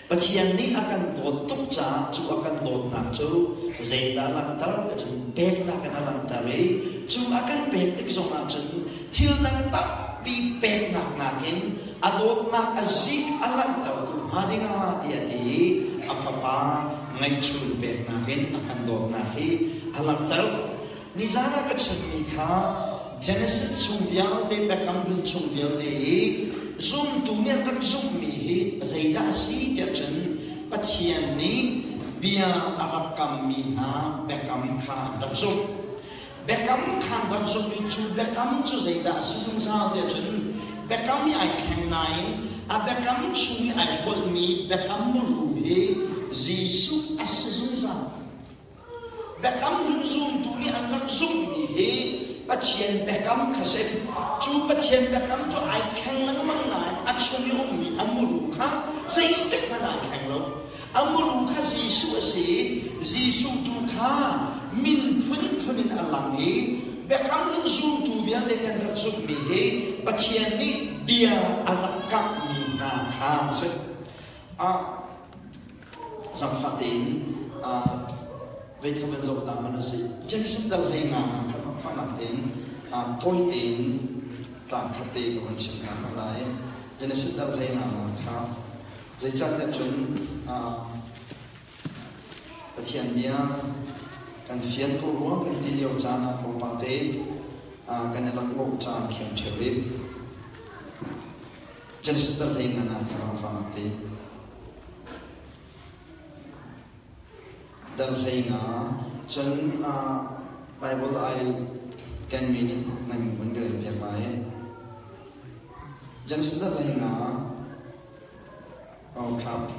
Pathian nih a kan dawt tuk caah cu a kan dawtnak cu zeidah langhter cun peknak in a langhter i cu a kan pek tik zongah cun thil dang tampi peknak nakin a dawtnak a zik a langhtertu hnga dingah tiah a ti i a fapa ngeihchun peknak in a kan dawtnak hi a langhter. Nizan ah ka chimmi kha Genesis chung vialte, Biakam Hlun chung vialte hi zumtu nih an rak zumhmi hi zeidah a si tiah cun Pathian nih bia a rak kammi hna biakam kha an rak zumh. Biakam kha an rak zumh i cu biakam cu zeidah a si zungzal tiah cun biakam i ai thleng nain a biakam chung i ai hrolhmi biakam muru hi Jesuh a si zungzal. Biakam hlun zumtu nih an rak zumhmi hi Pathian biakam kha si. Cu Pathian biakam cu ai thleng lengmang nain a chung i ummi a muru kha zeitik hmanh ai thleng lo. A muru kha Jesuh a si i Jesuh tu kha min phunphun in a lang i biakam hlun zumtu vialte nih an rak zumhmi hi Pathian nih bia a rak kamhmi hna kha a si. Ah, Zangfah tein vei kha van zoh ta hmanh usih. Genesis dal hlei nga nga kha zangfahnak tein tawi tein tlang khat te ka van chim ta hna lai. Genesis dal hlei nga nga kha zeicahtiah cun Pathian bia kan fian ko rua kan ti lio caan ah tlawmpal te kan i laklawh caan khiam ṭheo i Genesis dal hlei nga nga kha zangfahnak tein Dal hlei nga cun Bible ai kenmi nih nan vun ka rel piak lai. Genesis dal hlei nga oh khap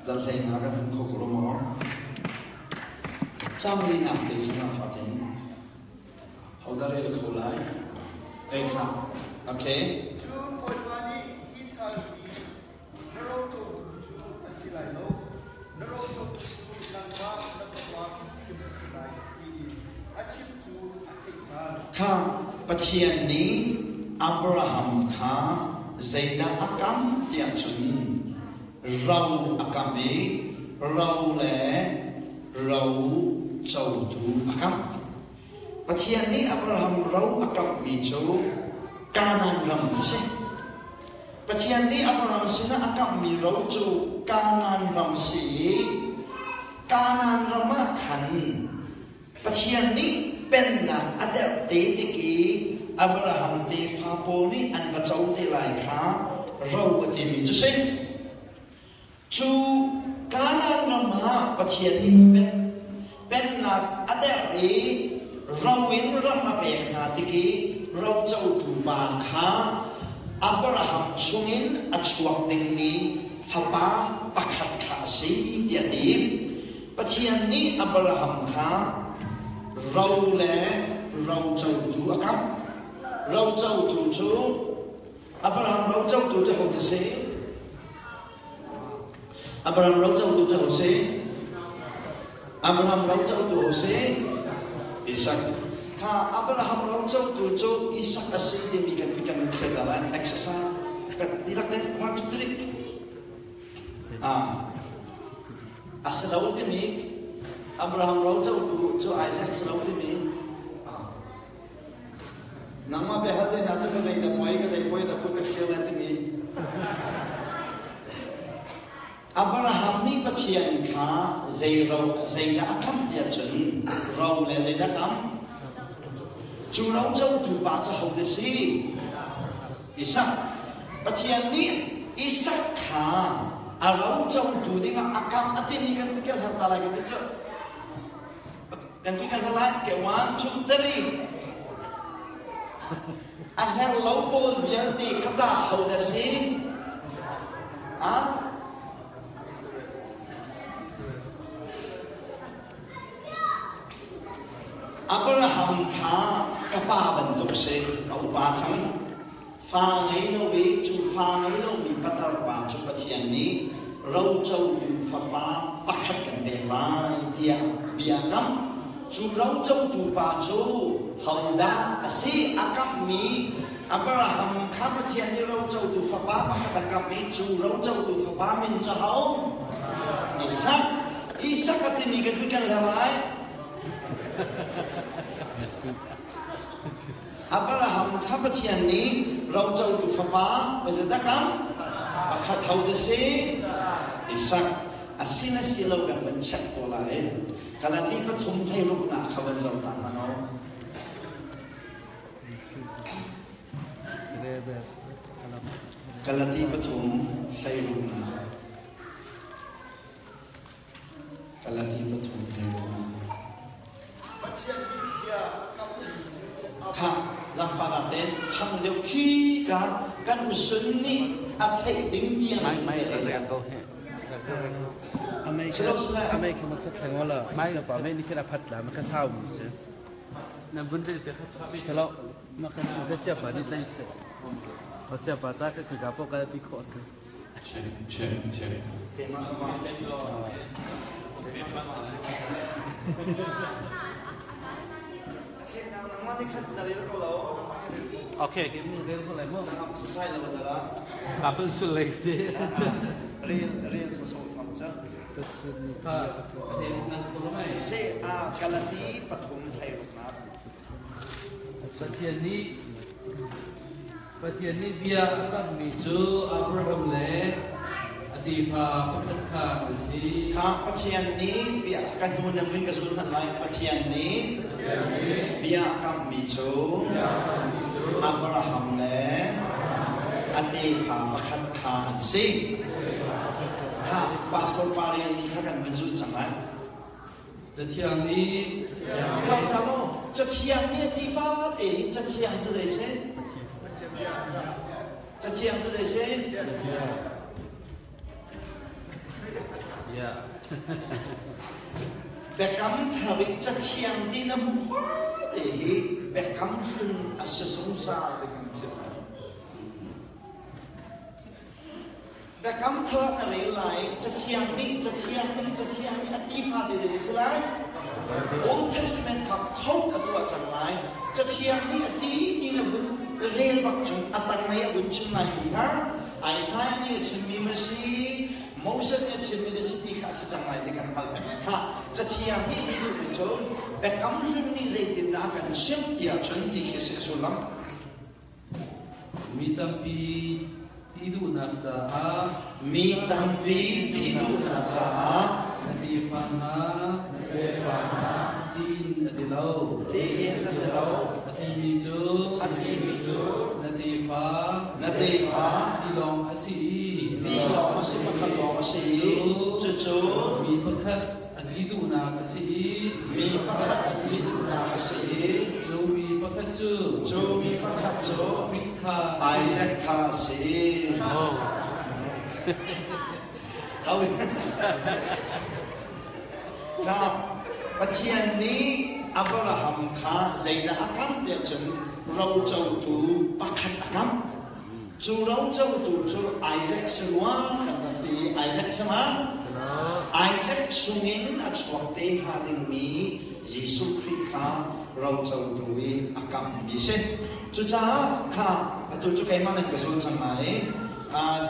dal hlei nga kan hun kho ko maw? Cang linak te kha zaangfah tein Hodah rel kho lai? Ei kha. Okay. Cun Bawipa nih hi sal hi na rocotu cu a si lai lo, na rocotu cu nangmah na fapa hrimhrim a si lai tiin a chim cu a theih ṭhan. Kha Pathian nih Abraham kha zeidah a kam tiah cun ro a kam i ro le ro cotu a kam. Pathian nih Abraham ro a kamhmi cu Kanaan ram a si. Pathian nih Abraham sinah a kamhmi ro cu Kanaan ram a si i Kanaan ram ah khan Pathian nih pennak a derh te tik i Abraham tefa pawl nih an va co te lai kha ro a timi cu si. Cu Kanaan ram ah Pathian nih pennak a derh i ro in ram a pek hna tik i rocotu pa kha Abraham chungin a chuak dingmi fapa pakhat kha a si tiah a ti. Pathian nih Abraham kha ro le rocotu a kamh. Rocotu cu Abraham rocotu cu hodah si? Abraham rocotu cu ho si? Abraham rocotu ho si? Isak. Kha Abraham rocotu cu Isak a si timi kan kan kan ta lai. Exercise. Kan dihlak te 1 2 3. Ah. A si lo timi Abraham rocotu cu Isaac si lo timi ah. Nangmah biahal te hna cu ka zei dah poi, ka zei poi dah poi ka hrial lai timi. Abraham nih Pathian kha zei ro zeidah a khamh tiah cun ro le zeidah kam? Cu ro cotu pa cu hodah si? Isak. Pathian nih Isak kha a ro cotu dingah a kamh a timi kan kel her ta lai kan ti cu. Kan ti kan lai ke 1 2 3 A her lo pawl vialte kha dah ho dah si? Ah? Abraham kha ka pa bantuk si, ka upa cang. Fa ngei lo i cu fa ngei lomi patar pa cu Pathian nih rocotu fapa pakhat kan pek lai tiah bia a kamh. Cu rocotu pa cu hodah a si? A kamhmi Abraham kha Pathian nih rocotu fapa pakhat a kamh i cu rocotu fapa min cu ho? Isak. Isak a timi kan kan ler lai. Abraham kha Pathian nih rocotu fapa pazat a kam? Pakhat ho da si? Isak. A sin a si lo kan van check ko lai. Galati pathum hlei ruknak kha van zoh ta hmanh u. Galati pathum hlei ruknak. Galati pathum hlei ruknak. Kha zaangfahnak tein thang deuh khi ka kan usun nih a theih ding tiang Amei kha makhat theng wala pa mei ni khin a phat la makhat thau mu si Na vun rel pe khat salo makhat su ka sia pa ni tlai se o sia pa ta ka ka po ka pi kho se Check check check. Keimah ka ma. Okay, nangmah nih khat na rel ko lo. Okay, ke mu rel ko lai mu. Nangam sasai lo na la. Apple sul lei te. Rel rel so so tham cha. Kha, ate nan school mai. Se a Galati pathum thai ruknak. Pathian nih Pathian nih bia a kamhmi cu Abraham le a tefa pakhat kha an si. Kha Pathian nih bia ka hnu na vun ka zul hmanh lai. Pathian nih bia a kamhmi cu Abraham le a tefa pakhat kha an si. Kha pastor pa relmi kha kan vun zulh cang lai. Cathiang nih Kham ta maw Cathiang nih a ti fate hi Cathiang cu zei si? Cathiang cu zei si? Biakam thar i Cathiang ti na hmuh fate hi biakam hlun a si zungzal ti kan si. Biakam thar na rel lai, Cathiang nih, Cathiang nih, Cathiang nih a ti fate zei a si lai? Old Testament kha quote a tuah cang lai. Cathiang nih a ti ti na vun rel bak cun a tanglei a vun chim laimi kha Isaiah nih a chimmi ma si, Moses nih a chimmi na si ti kha a si cang lai ti kan hngalh peng lai kha. Cathiang nih ti duhmi cu Biakam Hlun nih zeitindah a kan chimh tiah cun ti khi a si a sullam. Mi tampi ti duhnak caah Mi tampi ti duhnak caah na tefa hna tiin a ti lo. Tiin a ti lo. A timi cu A timi cu na tefa na tefa ti lawng a si i ti lawng a si pakhat lawng a si i cucu mi pakhat a ti duhnak a si i mi pakhat a ti duhnak a si i cu mi pakhat cu cu mi pakhat cu Khrih kha Isaac kha a si. Ka Pathian nih Abraham kha zeidah a kamh tiah cun rocotu pakhat a kamh. Cu rocotu cu Isaac si rua kan rak ti i Isaac si ma? Isaac chungin a chuak te hnga dingmi Jesuh Khrih kha rocotu i a kamhmi si. Cucaah kha atu cu keimah nan ka zul cang lai.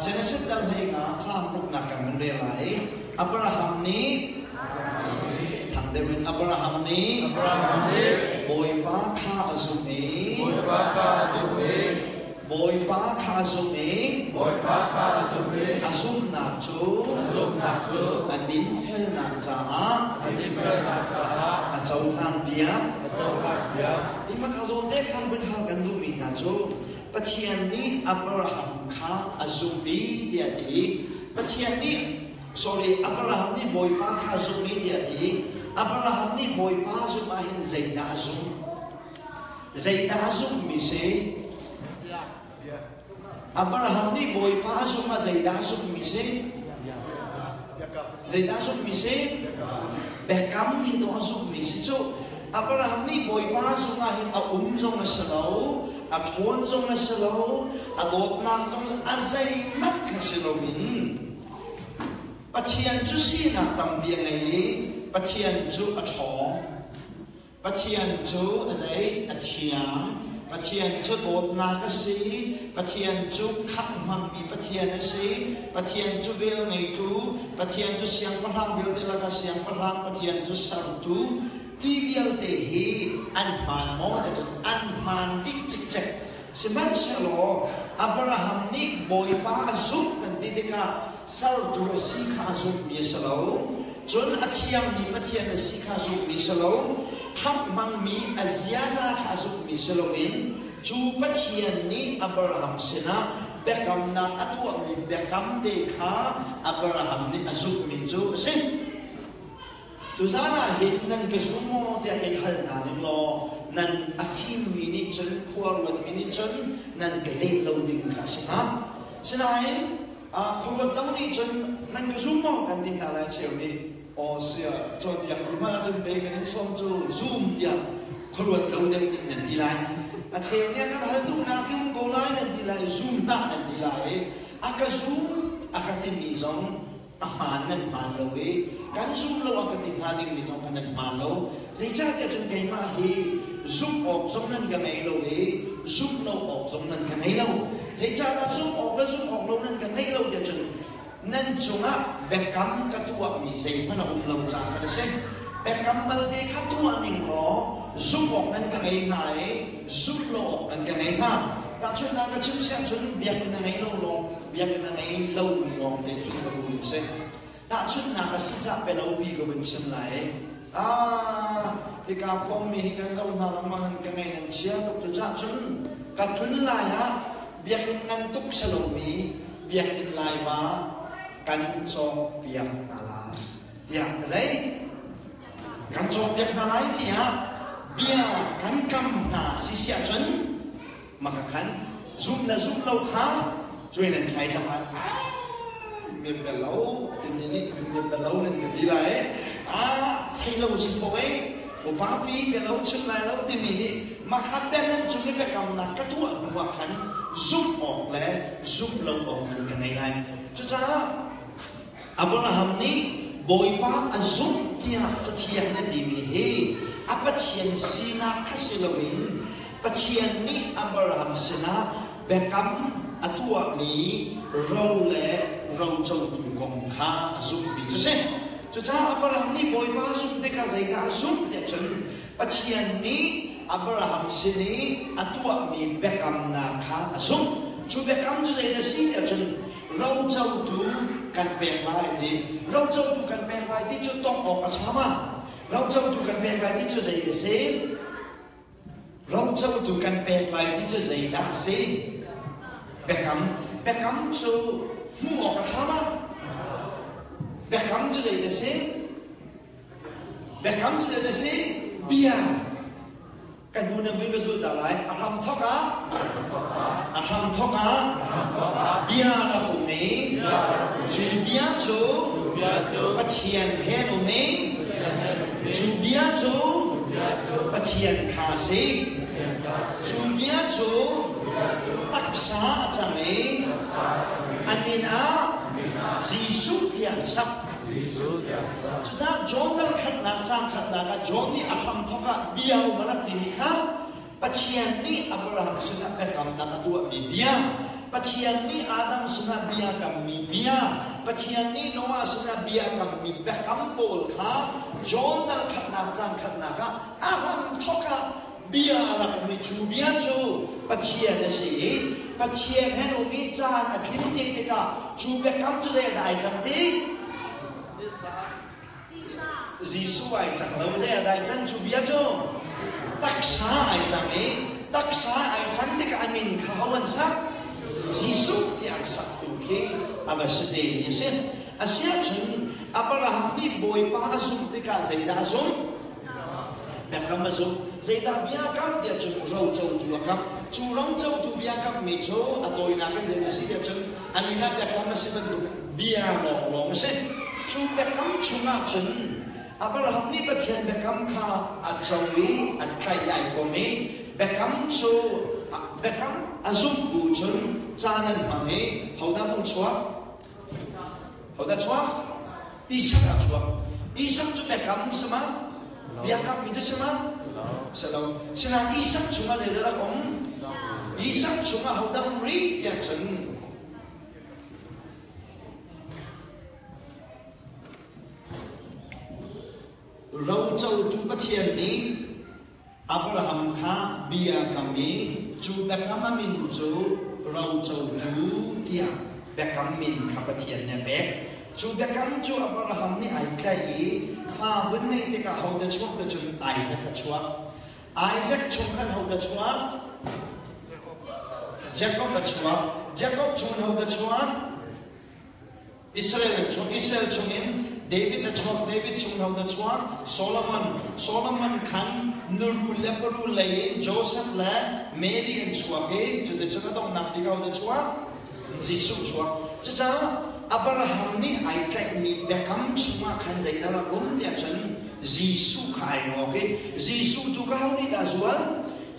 Genesis dal hlei nga caang ruknak kan vun rel lai. Abraham nih thang deuh in Abraham nih Bawipa kha a zumh i Bawipa kha a zumh i Bawipa kha a zumh i Bawipa kha a zumh i a zumhnak cu a zumhnak cu a dinfelnak caah a dinfelnak caah a cohlan piak. A cohlan piak. Hi hmaka zawn te khan vun hal kan duhmi hna cu Pathian nih Abraham kha a zumh i tiah a ti i Pathian nih sorry Abraham nih Bawipa kha a zumh i tiah a ti i Abraham nih Bawipa zumh ahhin zeidah a zumh? Zeidah a zumhmi si? Abraham nih Bawipa a zumh ah zeidah a zumhmi si? Zeidah a zumhmi si? Biakam hi dawh a zumhmi si cu. Abraham nih Bawipa zumh ah hin a um zong a si lo, a ṭhawn zong a si lo, a dawtnak zong a zeihmanh kha si loin Pathian cu sinak tampi a ngei i Pathian cu a ṭhawng. Pathian cu a zei? A thiang. Pathian cu dawtnak a si, Pathian cu khangh hmangmi Pathian a si, Pathian cu vel ngeitu, Pathian cu siangpahrang vialte lakah siangpahrang, Pathian cu sertu, ti vialte hi an hmaan maw ti cun an hmaan dih cikcek. Sihmanhsehlaw Abraham nih Bawipa a zumh kan ti tikah sertu a si kha a zumhmi a si lo. Cun a thiangmi Pathian a si kha zumhmi si lo, khamh hmangmi a ziaza kha zumhmi si loin cu Pathian nih Abraham sinah biakamnak a tuahmi biakam te kha Abraham nih a zumhmi cu a si. Tuzan ah hin nan ka zum maw tiah in hal hna ning law nan a fimmi nih cun khua ruatmi nih cun nan ka leh lo ding kha a si hnga. Sinain Khuaruat lo nih cun nan ka zum maw kan ti hna lai cheu nih aw sia cawnpiaktu hmanh ahcun pei kan in sawm cu zum tiah khuaruat lo deuh nih nan ti lai. A cheu nih a kan hal duhnak khi um ko lai nan ti lai zum hlah nan ti lai i a ka zum a ka timi zong a hmaan nan hmaan lo i kan zum lo a ka ti hnga dingmi zong kha nan hmaan lo. Zeicahtiah cun keimah hi zumh awk zong nan ka ngei lo i zumh lo awk zong nan ka ngei lo. Zeicahdah zumh awk le zumh awk lo nan ka ngeih lo tiah cun nan cungah biakam ka tuahmi zeihmanh a um lo caah khan a si. Biakam balte kha tuah ning law zumh awk nan ka ngei hnga i zumh lo awk nan ka ngei hnga. Tahchunhnak ka chim siah cun biakinn a ngei lo lawng biakinn a ngei lomi lawngte Khrihfabu an si. Tahchunhnak a si cah pelopi ka vun chim lai. Ah, hika khuangmi hi kan zoh hna lengmang in ka ngaih nan chia tuk cu cah cun ka tlun lai ah biakinn ngan tuk si lomi biakinn laiva kan cawk piak hna lai tiah ka zei kan cawk piak hna lai tiah bia kan kam hna si siah cun maka khan zumh le zumh lo kha cuai nan thlai cang lai mem bel lo timi nih mem bel lo nan ka ti lai a thei lo si fo ei upa pi bia lo chim lai lo timi nih makha ben nan cung i biakamnak ka tuah hnu ah khan zumh awk le zumh lo awk nan ka ngei lai cucaah Abraham nih Bawipa a zumh tiah Cathiang nih a timi hi a Pathian sinak kha si loin Pathian nih Abraham sinah biakam a tuahmi ro le rocotu kong kha a zumhmi cu si. Cucaah Abraham nih Bawipa a zumh tikah zeidah a zumh tiah cun Pathian nih Abraham sin i a tuahmi biakamnak kha a zumh. Cu biakam cu zeidah a si tiah cun rocotu kan pek lai ti. Rocotu kan pek lai ti cu tongh awk a ṭha ma? Rocotu kan pek lai ti cu zei a si? Rocotu kan pek lai ti cu zeidah a si? Biakam. Biakam cu hmuh awk a ṭha ma? Biakam cu zei a si? Biakam cu zei a si? Bia. Ka hnu na vui ka zul ta lai. A hram thok ah a hram thok ah bia rak um i cu bia cu Pathian he an um i cu bia cu Pathian kha a si. Cu bia cu taksa a cang i a min ah Jesuh tiah an sak. Cucaah John dal khatnak caang khatnak ah John nih a hramthawk ah bia um a rak timi kha Pathian nih Abraham sinah biakamnak a tuahmi bia, Pathian nih Adam sinah bia kammi bia, Pathian nih Noah sinah bia kammi biakam pawl kha John dal khatnak caang khatnak ah a hramthawk ah bia a rak ummi cu bia cu Pathian a si i Pathian he um i caan a tlin te tikah cu biakam cu zei ah dah ai cang ti? Jesuh ai cang lo zei ah dah ai can cu bia cu taksa ai cang i taksa ai can tikah a min kha ho an sak? Jesuh tiah an sak tu khi a va si te mi a si. Asiahcun Abraham nih Bawipa a zumh tikah zeidah a zumh? Biakam a zumh. Zeidah bia kam tiah cun rocotu a kam. Cu rocotu bia kammi cu a tawinak in zei a si tiah cun a min ah biakam a si bantuk bia lawnglawng a si. Cu biakam chungah cun Abraham nih Pathian biakam kha a co i a tlaih i ai kom i biakam cu biakam a zumh bu cun caan an hmang i hodah hung chuak? Hodah chuak? Isak a chuak. Isak cu biakam sama? Biakam mi tu sama? Salo. Sinain Isak chungah zeidah rak um? Isak chungah hodah um rih tiah cun Rocotu Pathian nih Abraham kha bia kam i cu biakam a min cu rocotu tiah biakam min kha Pathian nih a pek. Cu biakam cu Abraham nih ai tlaih i fa vun ngeih tikah hodah chuak ti cun Isaac a chuak. Isaac chung khan hodah chuak? Jacob a chuak. Jacob chung in hodah chuak? Israel an chuak. Israel chungin David a chuak. David chung in hodah chuak? Solomon. Solomon khan nuru le paru lei in Joseph le Mary an chuak i cuticun a donghnak bik hodah chuak? Jesuh chuak. Cucaah Abraham nih ai tlaihmi biakam chungah khan zeidah rak um tiah cun Jesuh kha ai nawk i Jesuh tu kha ho nih dah a zual?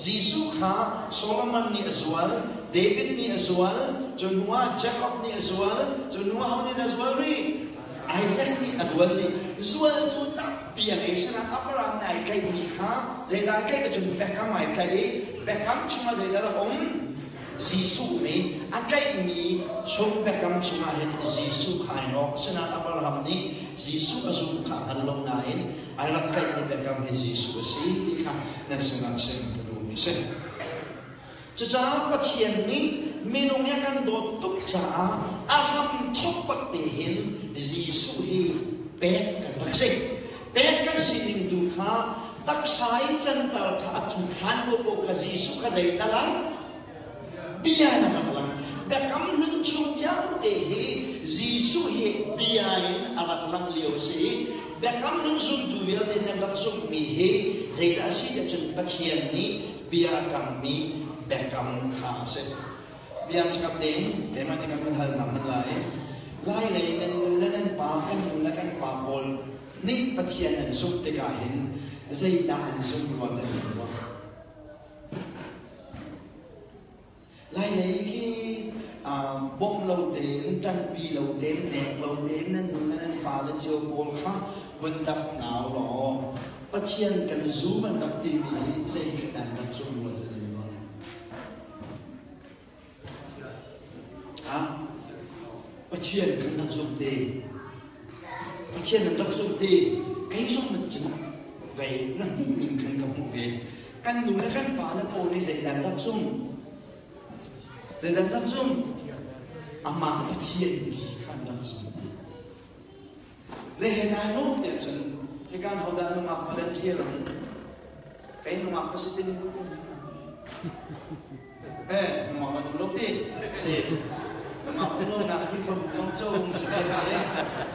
Jesuh kha Solomon nih a zual, David nih a zual, cu hnuah Jacob nih a zual, cu hnuah ho nih dah a zual rih? Isaac nih a zual rih. Zualtu tampi a ngei. Sinain Abraham nih ai tlaihmi kha zeidah ai tlaih cun biakam ai tlaih i biakam chungah zeidah rak um? Jesuh nih a tlaihmi chung biakam chungah hin Jesuh kha ai nawk. Asinain Abraham nih Jesuh a zumh kha a hngal lo nain ai rak tlaihmi biakam hi Jesuh a si ti kha nan sinah chim ka duhmi a si. Cucaah Pathian nih minung hi a kan dawt tuk caah a hram thawk bak te hin Jesuh hi pek kan rak si. Pek kan sining tu kha taksa i canter kha a cu hlan popo kha Jesuh kha zeidah lang? Bia na rak lang. Biakam hlun chung vialte hi Jesuh hi bia in a rak lang lio a si i biakam hlun zumtu vialte nih an rak zumhmi hi zeidah a si tiah cun Pathian nih bia kammi biakam kha a si. Bia cakap tein keimah nih kan van hal hna hmanh lai. Lai lei nan nu le nan pa, kan nu le kan pa pawl nih Pathian an zumh tikah hin zeidah an zumh rua ti an ruah. Lai lei khi bawmh lo tein, ṭanpi lo tein, nek lo tein nan nu le nan pa le cio pawl kha vun dap hna u law Pathian kan zum an rak timi hi zei khi an rak zum rua ti an ruah. Pathian kan rak zumh te. Pathian nan rak zumh te. Kei zong nan cun vei na hmuh ning khan ka hmuh ve. Kan nu le kan pa le pawl nih zeidah rak zum? Zeidah rak zum? Amah Pathian bi khan rak zum. Zei he nai lawm tiah cun hikan hodah nungak volunteer ang kei nungak ka si tin eh nungak na nung lo ti si nungak nung lo nak Khrihfabu zong cu um si te le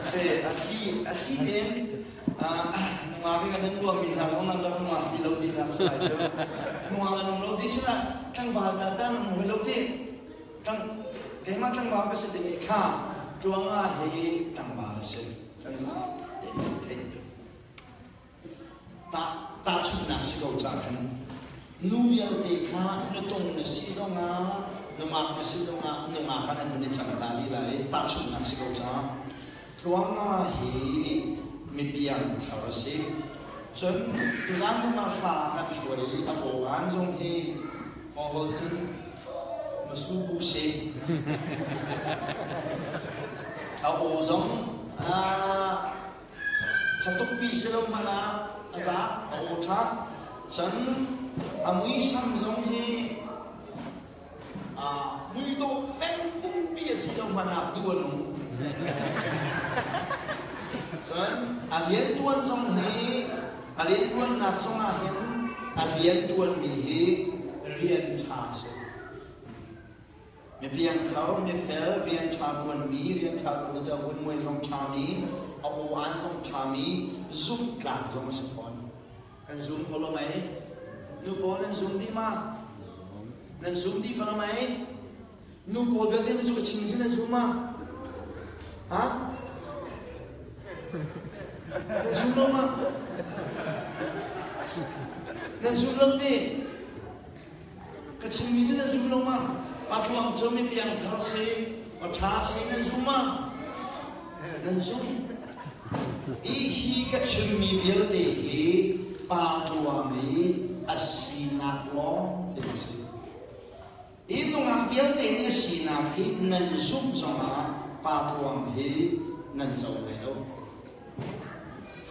si a thi a thi tein nungak hi kan nan ruahmi hna zong nan rak nungak ti lo ti nak si lai cu nungak na nung lo ti si lah tlangval ta ta nung hoi lo ti Kan keimah tlangval ka si timi kha tluanga hi tlangval a si. Kan zate kan theih. Ta tahchunhnak si ko ca khan nu vialte kha nutung na si zongah nungak na si zongah nungak ah nan vun i cang ta dih lai. Tahchunhnak si ko ca tluanga hi mipiang thar a si. Cun tuzaan zongah hla kan hruai i a aw-aan zong hi aw cun Masu bu si. A aw zong chatukpi si lo hmanh ah a za a aw ṭha. Cun a muisam zong hi muidawh peng pumpi a si lo hmanh ah duh a nung. Cun a rianṭuan zong hi a rianṭuannak zong ah hin a rianṭuanmi hi rian ṭha a si. Mi piangthar, mifel, rian ṭha ṭuanmi, rian ṭha ṭuan cu vunmuai zong ṭhami, a aw-aan zong ṭhami, zumhtlak zong a si fawn. Kan zum ko lo mei? Nu pawl nan zum dih ma? Nan zum dih ko lo mei? Nu pawl vialte cu ka chim hin nan zum ma? Ha? Nan zum lo ma? Nan zum lo ti? Ka chimmi cu nan zum lo ma? Patluang cu mi piangthar si, aw ṭha si nan zum ma? Nan zum. I hi ka chimmi vialte hi pa tluang i a sinak lawng te a si. Hi nungak vialte nih sinak hi nan zumh zongah pa tluang hi nan co lai lo.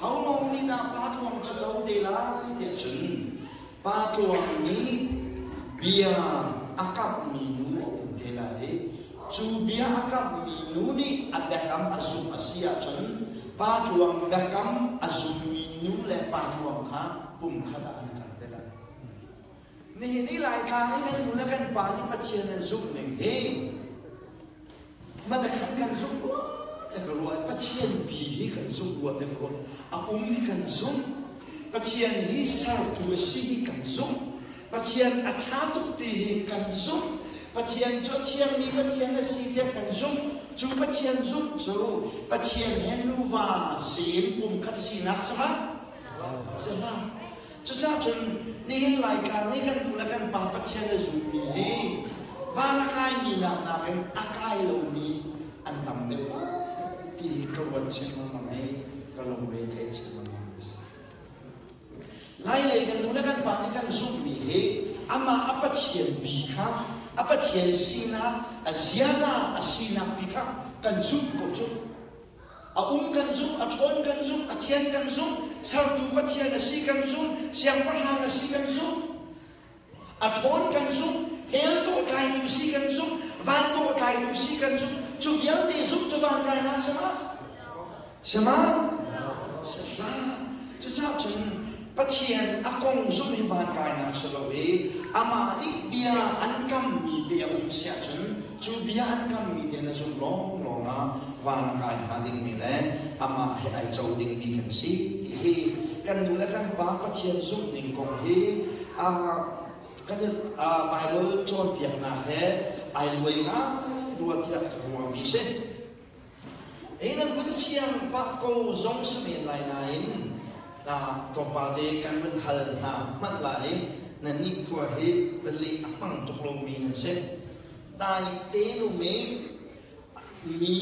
How long nih dah pa tluang ca co te lai tiah cun pa tluang nih bia a kamhmi nu a um te lai i cu bia a kamhmi nu nih a biakam a zumh a si ahcun pa tluang biakam a zummi nu le pa tluang kha pumkhat ah an i cang te lai. Nihin i Laitlang i kan nu le kan pa nih Pathian an zumh ning hi madakhan kan zumh rua te ka ruah Pathian bi hi kan zumh rua te ka ruah a um hi kan zumh Pathian hi sertu a si hi kan zumh Pathian a ṭha tuk ti hi kan zumh Pathian cu a thiangmi Pathian a si tiah kan zumh cu Pathian zumh cu Pathian he nuva siin pumkhat sinak sama sama Cucaah cun nihin Laitlang i kan nu le kan pa Pathian a zummi hi van a kaimi nak nakin a kai lomi an tam deuh lai ti ka ruat chin lengmang i ka lungre thei chin lengmang a si. Lailei kan nu le kan pa nih kan zumhmi hi amah a Pathian bi kha a Pathian sinak a ziaza a sinak bi kha kan zumh ko cu. A um kan zumh, a ṭhawn kan zumh, a thian kan zumh, sertu Pathian a si kan zumh, siangpahrang a si kan zumh, a ṭhawn kan zumh, hell tawh tlaitu si kan zumh, van tawh tlaitu si kan zumh. Cu vialte zumh cu van kainak si ma? Si ma? Si hlah. Cucaah cun Pathian a kong zumh hi van kainak si lo i amah nih bia an kammi te a um si ahcun cu bia an kammi te na zumh lawnglawng ah van a kai hnga dingmi le amah he ai co dingmi kan si ti hi kan nu le kan pa Pathian zumh ning kong hi kan Bible cawnpiaknak he ai luai ngai rua tiah ka ruahmi si. Ei nan vun fiang pah ko zong si men lai nain tlawmpal te kan vun hal hna hmanh lai nan nih khua hi leh a hmang tuk lomi nan si. Dai te nu mi mi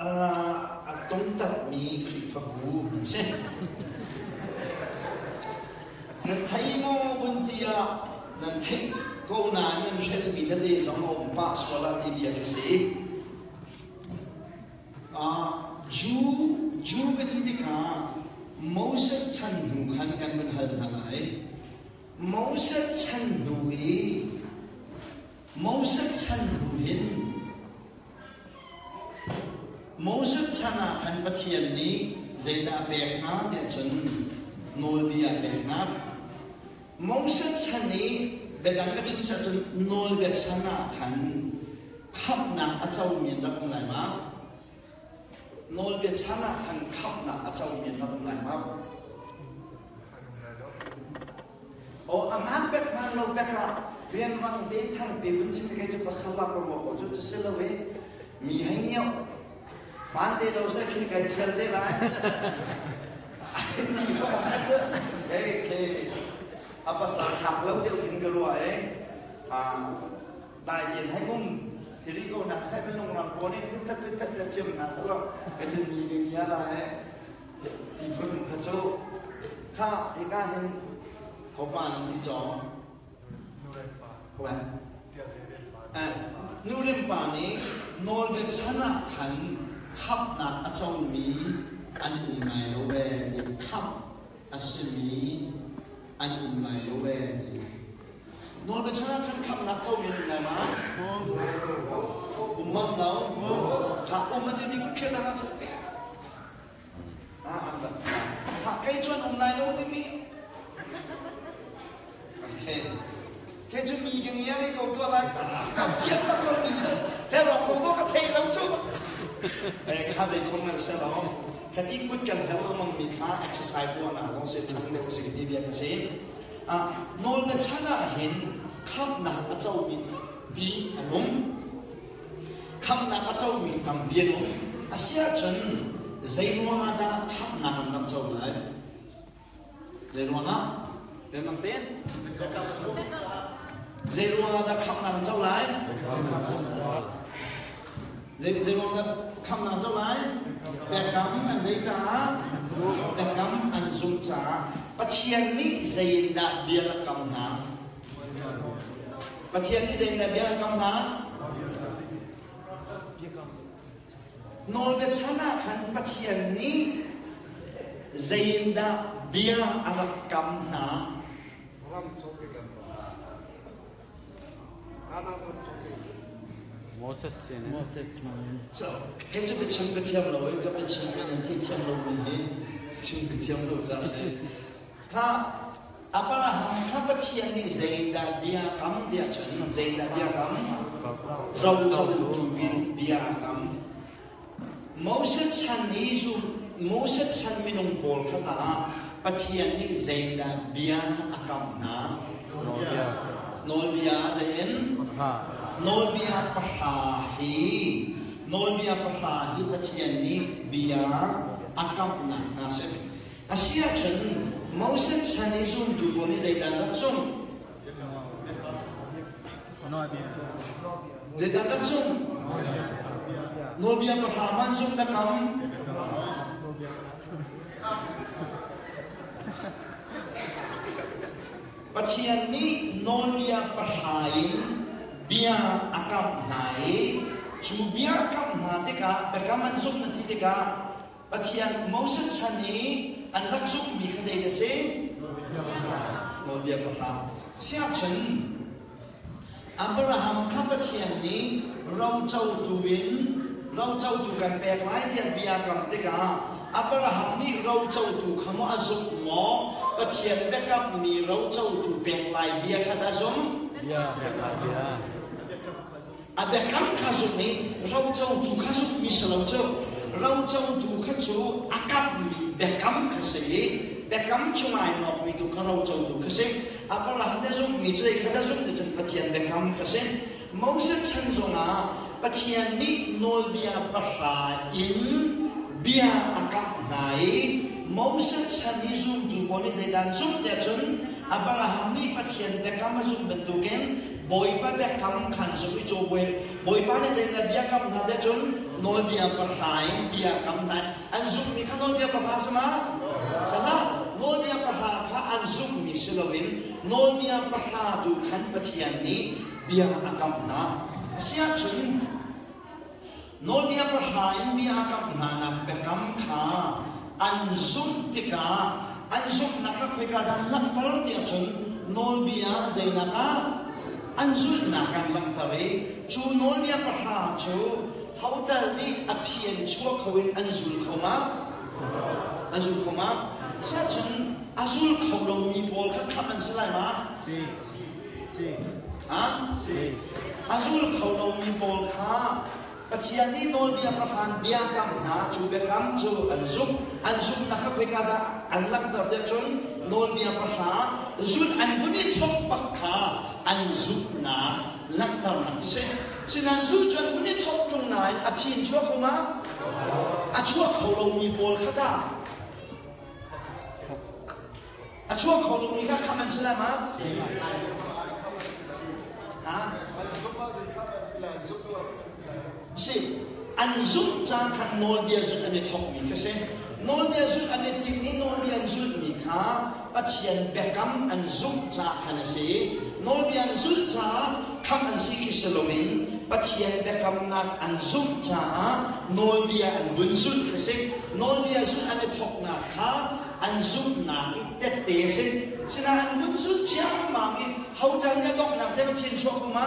a tungtatmi Khrihfabu nan si. Nan thei maw vun ti ah nan theih ko nain nan hrelhmi tete zong a um pah sual ah ti bia khi si. Jew, Jew ka ti tikah Moses chan hnu khan kan vun hal hna lai. Moses chan hnu i Moses chan hnu hin Moses chan ah khan Pathian nih zeidah a pek hna tiah cun nawlbia a pek hna. Moses chan i biadang ka chim seh cun nawlbia chan ah khan khamhnak a comi an rak um lai ma? Nawlbia chan ah khan khamhnak a comi an rak um lai ma? Aw a hmaan pek hmaan lo pek ah rianrang te thangpi vun chim kei cu pasal ah ka ruah ko cu cu si lo i mi hei ngiau hmaan te lo seh khin kan ṭhial te lai ti ko ah cu kei kei a pasal thlak lo deuh khin ka ruah i dai den hai um tiri ko nak sai minung rang pawl in tut tat tut tat na chim na salo ka cu mi ni nia la he ti phun kha cu kha hika hin hopa nan ti cawng Nu rim pa nih nawlbia chan ah khan khamhnak a comi an um lai lo ee ti khamh a simi an um lai lo ee ti. Nawlbia chan ah khan khamhnak comi an um lai ma? Um mam lo. Kha um a timi kut ah cun ah an rak ha kei cu an um lai lo timi okay kei cu mi ka ngia ni ko tuah lai ka fian bak lo mi cu he ro ko do ka thei lo cu eh kha zei khom ngan se lo khati kut kan her lengmang mi kha exercise tuah na zong se thang deuh si ti bia ka si ah nawl na chan ah hin khamnak a co mi tampi an um Khamhnak a comi tampi an um. Asiahcun zeiruangah dah khamhnak an rak co lai? Zeiruangah? Rianrang tein. Zeiruangah dah khamhnak an co lai? Zeiruangah dah khamhnak an co lai? Biakam an zei caah? Biakam an zumh caah. Pathian nih zei in dah bia a kam hna? Pathian nih zeitindah bia a kam hna? Nawlbia chan ah khan Pathian nih zeitindah bia a rak kam hna? Moses sin Moses So, kei cu biachim ka thiam lo i ka biachim mi nan thei thiam lo mi hi chim ka thiam lo ca si. Kha Abraham kha Pathian nih zeidah bia kam tiah cun zeidah bia kam? Rocotu in bia kam. Moses chan i zum Moses chan minung pawl kha tah Pathian nih zeidah bia a kam hna? Nawlbia zein? Nawlbia pahra hi Nawlbia pahra hi Pathian nih bia a kamnak hna si. A si ahcun Moses chan i zumtu pawl nih zeidah an rak zumh? Zeidah an rak zumh? Nawlbia pahra man zumh na kam? Pathian nih nawlbia pahra in bia a kamh hna i cu bia a kamh hna tikah biakam an zumh na ti tikah Pathian Moses chan i an rak zumhmi kha zei a si? Nawlbia pahra. Siahcun Abraham kha Pathian nih rocotu in rocotu kan pek lai tiah bia kam tikah Abraham nih rocotu kha maw a zumh maw Pathian biakammi rocotu pek lai bia kha dah zumh? Bia pek lai bia. A biakam kha zumh i rocotu kha zumhmi si lo cu rocotu kha cu a kamhmi biakam kha si i biakam chung ai nawkmi tu kha rocotu kha si. Abraham nih a zumhmi cu zei kha dah zumh ti cun Pathian biakam kha si. Moses chan zongah Pathian nih nawlbia pahra in bia a kamh hna i Moses chan i zumtu pawl nih zeidah an zumh tiah cun Abraham nih Pathian biakam a zumh bantukin Bawipa biakam khan zumh i caw Bawipa nih zeidah biakam hna tiah cun nawlbia pahra in biakam hna an zumhmi kha nawlbia pahra a si ma? Salah, nawlbia pahra kha an zumhmi si loin nawlbia pahra tu khan Pathian nih bia a kamh hna. Asiahcun nawlbia pahra in bia a kamh hna nak biakam kha an zumh tikah an zumhnak kha khoika dah an langhter tiah cun nawlbia zeinak ah an zulhnak an langhter i cu nawlbia pahra cu hotel nih a phi an chuah kho in an zul kho ma? An zul kho ma? Sahcun a zul kho lomi pawl kha khamh an si lai ma? Si. Si. Ha? Si. A zul kho lomi pawl kha Pathian nih nawlbia pahran biakam hna cu biakam cu an zumh. An zumhnak kha khoika dah an langhter tiah cun nawlbia pahra zulh an hun i thawk bak kha an zumhnak langhternak cu si. Sinain zulh cu an hun i thawk ṭung nain a phi in chuak kho ma? A chuak kho lomi pawl kha dah a chuak kho lomi kha khamh an si lai ma? Ha? Si, an zumh caan khan nawlbia zulh an i thawkmi kha si. Nawlbia zulh an i tim i nawlbia an zulhmi kha Pathian biakam an zumh caah khan a si i nawlbia an zulh caah khamh an si khi si loin Pathian biakamnak an zumh caah nawlbia an vun zulh kha si. Nawlbia zulh an i thawknak kha an zumhnak i tette a si. Sinain an vun zulh ciammam i hotel nih a donghnak tiang a phi an chuah kho ma?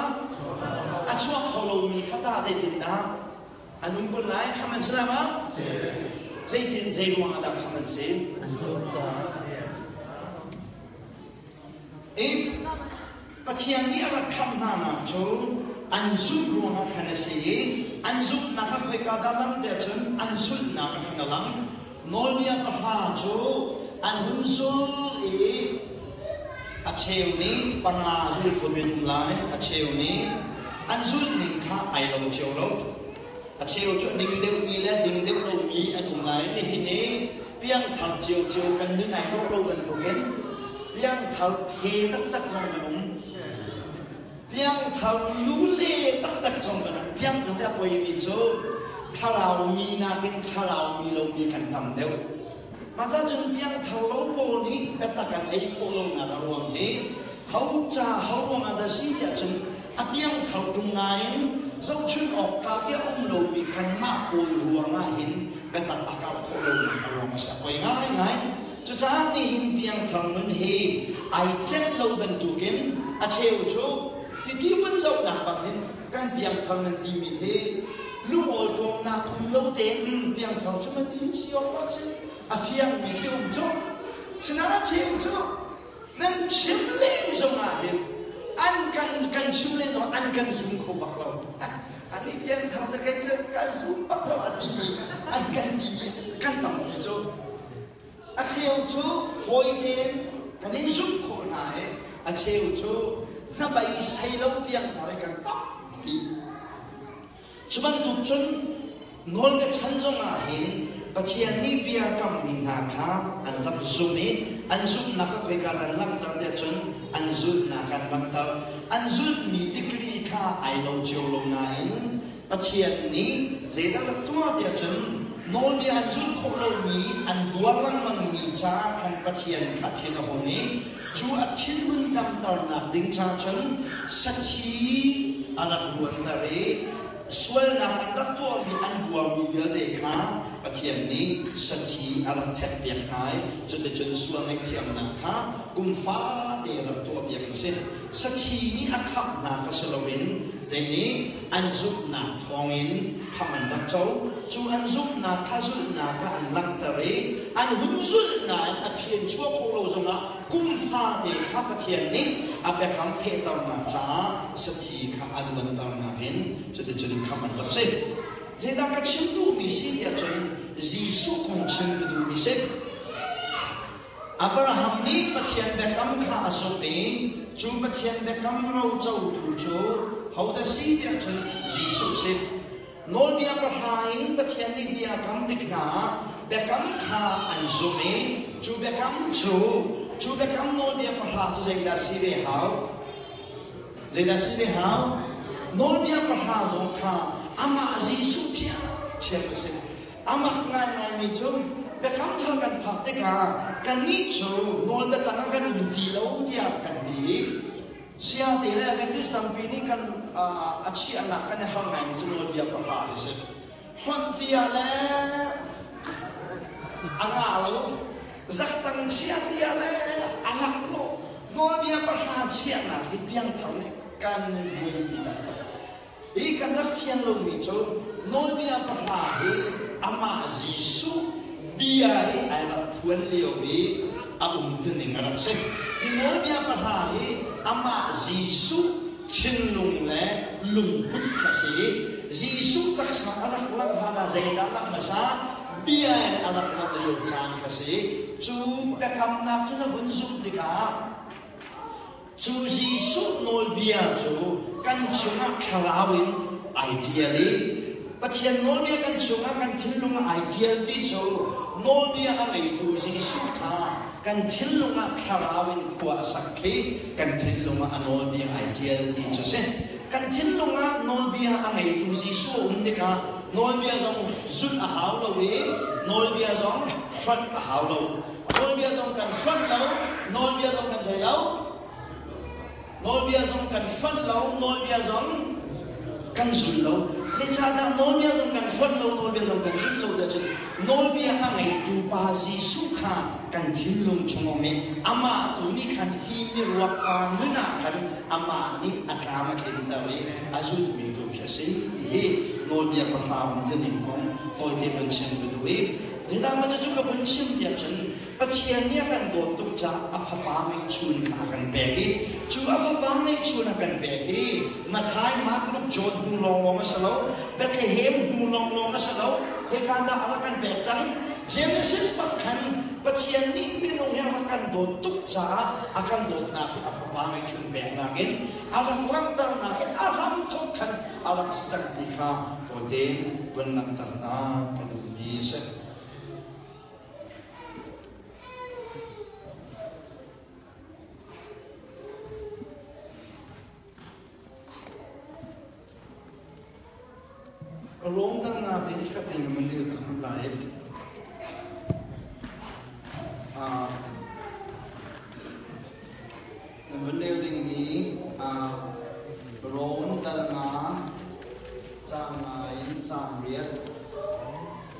A chuak kho lomi kha tah zeitindah an um kun lai? Kham an si lai ma? Zeitin zei ruang ah dah kham an si? I Pathian nih a rak khamh hna nak cu an zumh ruangah khan a si i an zumhnak kha khoika dah lam tiah cun an zulhnak ah khan a lang. Nawlbia pahra cu an hun zul i a cheu nih panga zul khom in um lai, a cheu nih an zulh ning kha ai lo cio lo. A cheu cu a ding deuhmi le ding deuh lomi an um lai. Nihin i piangthar ciocio kan nun ai lawh lo bantukin piangthar phe taktak zong kan um. Piangthar lule taktak zong kan um. Piangthar a poimi cu thlarau mi nakin thlarau mi lomi kan tam deuh. Mah ca cun piangthar lo pawl nih biatak an ei khawh lonak a ruang hi ho ca ho ruangah dah si tiah cun. A piangthar ṭung nain zohchun awk tlak i a um lomi kanmah pawl ruangah hin biatak a karh khawh lonak a ruang a si. A poi ngaingai. Cucaah nihin piangthar nun hi ai celh lo bantukin a cheu cu hiti vun zohnak bak hin kan piangthar nan timi hi lungawlṭawmnak um lo tein piangthar cu ma ti si awk bak si. A fiangmi khi um cu. Sinain a cheu cu nan chim len zongah hin an kan kan chim len zong an kan zum kho bak lo. Ani piangthar cu kei cu kan zum bak lo a timi an kan timi kan tampi cu. A cheu cu fawi tein kan in zumh khawh hna i a cheu cu hnabeisei lo piangthar i kan tampi. Cu bantuk cun nawlbiachan zongah hin Pathian nih bia kammi hna kha an rak zumh i an zumhnak kha khoika dah an langhter tiah cun an zulhnak an langhter. An zulhmi degree kha ai lo cio lo nain Pathian nih zeidah rak tuah tiah cun nawlbia an zulh khawh lomi an buar lengmangmi caah khan Pathian kha thin a hung i cu a thinhun damternak ding ca cun sathi a rak luanter i sualnak an rak tuahmi an buarmi vialte kha Pathian nih sathi a rak thekpiak hna i cuticun sual ngaihthiamnak kha kum fate rak tuahpiak an si. Sathi nih a khamh hna kha si loin zei nih an zumhnak thawngin khamh an rak co. Cu an zumhnak kha zulhnak kha an langhter i an hun zulh nain a phian chuah khawh lo zongah kum fate kha Pathian nih a biakam fehternak caah sathi kha an luanternak in cuticun khamh an rak si. Zeidah ka chim duhmi si tiah cun Jesuh kong chim ka duhmi si. Abraham nih Pathian biakam kha a zumh i cu Pathian biakam rocotu cu hodah si tiah cun Jesuh si. Nawlbia pahra in Pathian nih bia a kam tik hna ah biakam kha an zumh i cu biakam cu cu biakam nawlbia pahra cu zeidah si ve hau? Zeidah si ve hau? Nawlbia pahra zong kha amah Jesuh ṭhiamṭhiam a si. A mak ngaingaimi cu biakam thar kan phak tikah kannih cu nawlbia tangah kan um ti lo tiah kan ti. Saya te le Adventist tampi nih kan a chiahnak kan i har ngaimi cu nawlbia pahra hi si. Hlonh tia le a nga lo, zaktang chia tia le a ngak lo. Nawlbia pahra chiahnak hi piangthar nih kan buaipi taktak. Hi kan rak fian lomi cu nawlbia pahra hi amah Jesuh bia hi ai rak phuan lio i a umtuning a rak si. Hi nawlbia pahra hi amah Jesuh thinlung le lungput kha si i Jesuh taksa a rak langh hlan ah zeidah langh hmasa? Bia in a rak langh lio caan kha si. Cu biakamnak cu na vun zumh tikah Cu Jesuh nawlbia cu kan chungah thlarau in ai ṭial i Pathian nawlbia kan chungah kan thinlung ah ai ṭial ti cu nawlbia a ngeitu Jesuh kha kan thinlung ah thlarau in khua a sak khi kan thinlung ah a nawlbia ai ṭial ti cu si. Kan thinlung ah nawlbia a ngeitu Jesuh a um tikah nawlbia zong zulh a hau lo i nawlbia zong hlonh a hau lo. Nawlbia zong kan hlonh lo, nawlbia zong kan zei lo. Nawlbia zong kan hlonh lo, nawlbia zong kan zul lo. Zeicahdah nawlbia zong kan hlonh lo, nawlbia zong kan zul lo tiah cun nawlbia a ngeitu Pa Jesuh kha kan thinlung chung um i amah tu nih khan hi miruak pa nun ah khan amah nih a tlam a tlinter i a zulmi tu khi a si ti hi nawlbia pahra um tining kong tawite von chim ka duh i Zeidah maw cucu ka vun chim tiah cun Pathian nih a kan dawt tuk caah a fapa ngeihchun kha a kan pek i cu a fapa ngeihchun a kan pek hi Matthai, Mark, Luke, John hnu lawnglawng a si lo, Bethlehem hnu lawnglawng a si lo, hika dah a rak kan pek cang. Genesis bak khan Pathian nih minung hi a rak kan dawt tuk caah a kan dawtnak hi a fapa ngeihchun peknak in a rak langhternak hi a hramthawk khan a rak si cang ti kha tawite in vun langhter hna ka duhmi a si. Rom dang na te chikat te na mun lil ta man lai. Na mun lel ding mi. Rom dal nga caang nga in caang riat.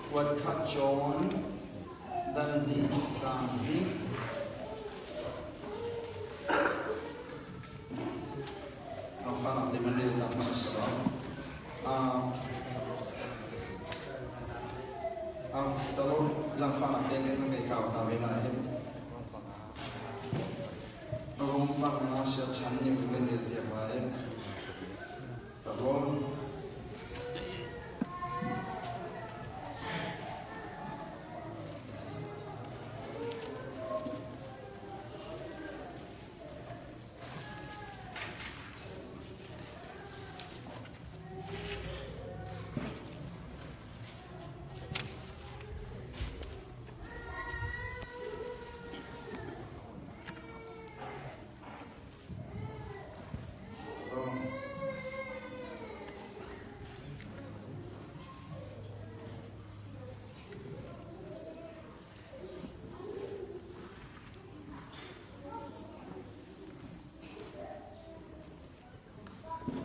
Kuat khat John dal hnih caang hnih. Fang te man rel ta ma sa lo. Talo zangfang te ke zang ke kau ta ve lai. Rom panga sia chan ni kan rel tiak lai. Talo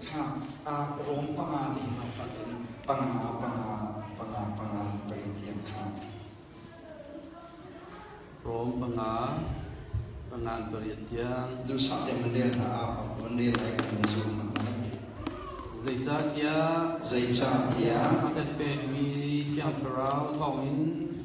Kha a rom panga ti hna fatin panga panga panga panga pari tiang kha. Rom panga pangan pariat tiang. Dusa te mandel hna a mandel ai kan zum Zeicahtiah Zeicahtiah a kan pekmi Thiang Thlarau thawngin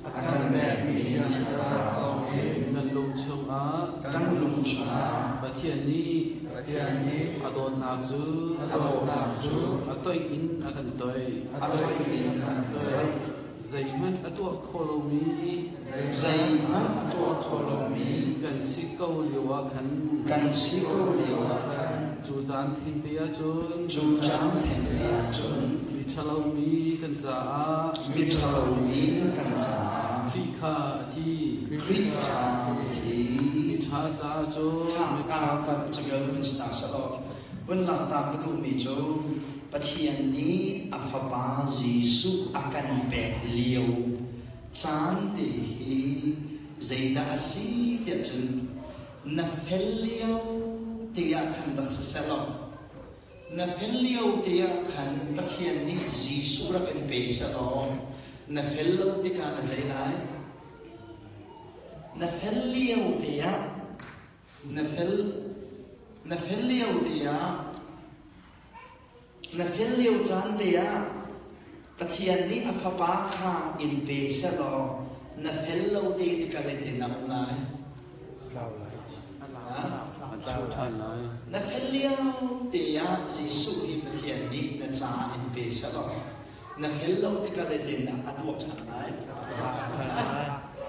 a kan pekmi Thiang Thlarau thawngin kan lung chungah kan lung chungah Pathian nih Pathian nih a dawtnak cu a dawtnak cu a toih in a kan toih. a toih in a kan toih. Zeihmanh a tuah kho lomi Zeihmanh a tuah kho lomi kan si ko lio ah khan kan si ko lio ah khan cu caan thengte ah cun cu caan thengte ah cun mi ṭhalomi kan caah mi ṭhalomi kan caah Khrih kha a thi. Khrih kha a thi. Mi ṭha caah cun Kha a kan cangel kan si hna selaw hun lakta ka duhmi cu Pathian nih a fapa Jesuh a kan pek lio caan te hi zeidah a si tiah cun na fel lio te ah khan rak si selaw na fel lio te ah khan Pathian nih Jesuh rak in pe selaw na fel lo tikah na zei lai na fel lio te ah na fel na fel lio te ah Na fel lio caan te ah Pathian nih a fapa kha in pe sehlaw na fel lo te tikah zeitin na um lai? Na fel lio te ah Jesuh hi Pathian nih na ca in pe sehlaw na fel lo tikah zeitin dah a tuah ṭhan lai?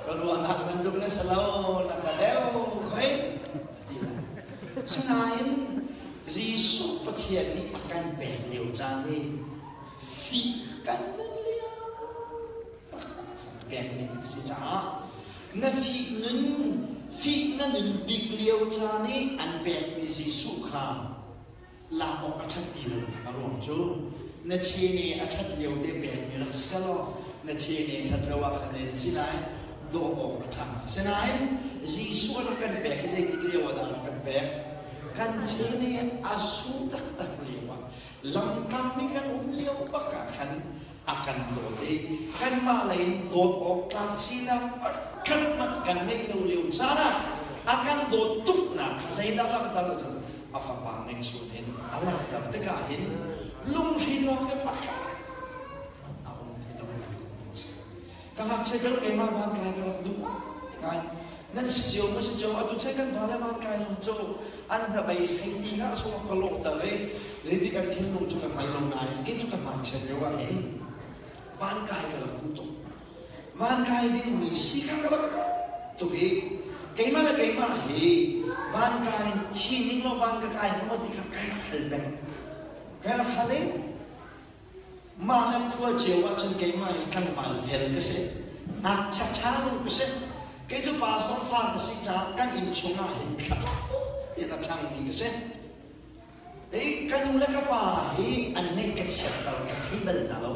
Ka ruahnak bantuk na si lo, na ka deuh khoi. Sinain Jesuh Pathian nih a kan pek lio caan hi fih kan nun lio pekmi kan si caah na fih nun fih na nun bik lio caan i an pekmi Jesuh kha lak awk a ṭhat ti lo a ruang cu na chene a ṭhat lio te pekmi rak si selaw na chene ṭhat lo ah khan zei na si lai dawh awk a ṭha sinain Jesuh a rak kan pek hi zeitik lio ah dah a rak kan pek kan chene a su taktak lio ah lamkam i kan um lio bak ah khan a kan dawt i kanmah lei in dawt awk tlak sinak pakhat hmanh kan ngeih lo lio caan ah a kan dawt tuknak kha zeidah langhter ahcun a fapa ngeihchun in a langhter tikah hin lunghrin awk hi pakhat a um ti lo ka ngakchia deuh keimah van kai ka rak duh ngai nan si cio ma si cio atu thei kan fale van kai zong cu an hna bei sei ti hlah so ka lawhter i zeitik an thinlung cu ka hngal lo nain kei cu ka ngakchia lio ah hin van kai ka rak duh tuk van kai ding mi si kha ka rak duh tuk i keimah le keimah hi van kai thi ning law van ka kai hnga ti kha kai rak hal peng kai rak hal i Mah le khua cio ahcun keimah hi tlangval fel ka si. Ngakchia ṭha zong ka si. Kei cu pastor fa ka si caah kan inn chungah hin thlacam in a ṭhangmi ka si. Hi ka nu le ka pa hi an ngeih ka chiatter ka thei bal hna lo.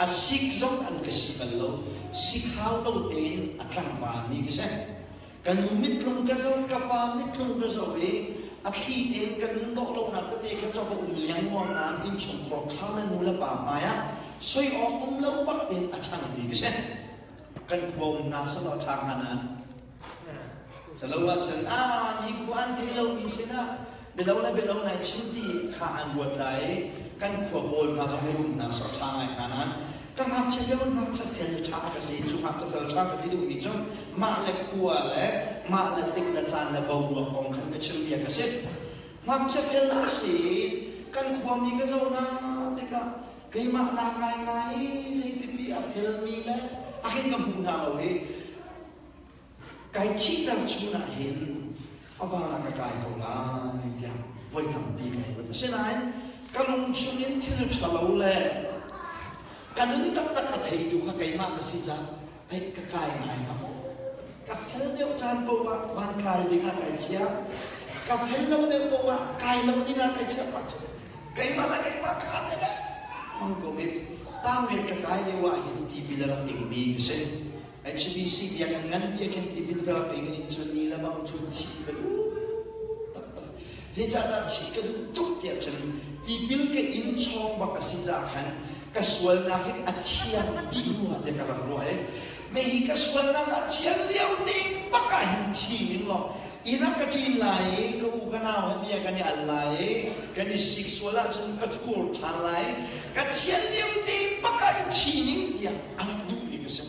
A sik zong an ka si bal lo. Sikhau lo tein a tlangvalmi ka si. Ka nu mitlung ka zoh, ka pa mitlung ka zoh i A thli tein ka nun dawh lonak tete kha cu ka um liangmuang nain innchungkhar khar le nu le pa hmai ah soi awk um lo bak tein a ṭhangmi ka si. Kan khua um hna selaw ṭha hnga nain. Calo ahcun a mi khua an thei lomi sinah bialo le bialo nai chim ti kha an ruat lai i kan khua pawl hna zong hei um hna sawh ṭha ngai hna nain ka ngakchia lio ngakchia fel ṭha ka si. Cu ngakchia fel ṭha ka ti duhmi cu mah le khua le mah le tik le caan le boruak kong khan ka chim bia ka si. Ngakchia fel ka si i kan khuami ka zoh hna tikah keimah nak ngaingai zeitipi a felmi le a hin ka hmu hna lo i kai thihter chung ah hin a van ah ka kai ko lai tiah voi tampi kai ruat. Asinain ka lung chungin thil ṭhalo le ka nun taktak a theitu kha keimah ka si caah ai ka kai ngai hnga maw? Ka fel deuh caan paoh ah van kai ding ah kai chia. Ka fel lo deuh paoh ah kai lo ding ah kai chia pa cu keimah le keimah kha te le mang ko mi tangriat ka kai lio ah hin tipil a rak ingmi ka si. HBC biakinn nganpi ah khin tipil ka rak ing in cun ni le bang cu thi ka duh taktak. Zeicahdah thi ka duh tuk tiah cun tipil ka in chawng bak a si caah khan ka sualnak hi a thiang dih rua tiah ka rak ruah i me hi ka sualnak a thian lio te bak ah hin thi ning law inn ah ka ṭin lai i ka u ka nau he bia kan i al lai i kan i sik sual ahcun ka thur ṭhan lai ka thian lio te bak ah hin thi ning tiah a rak duhmi ka si.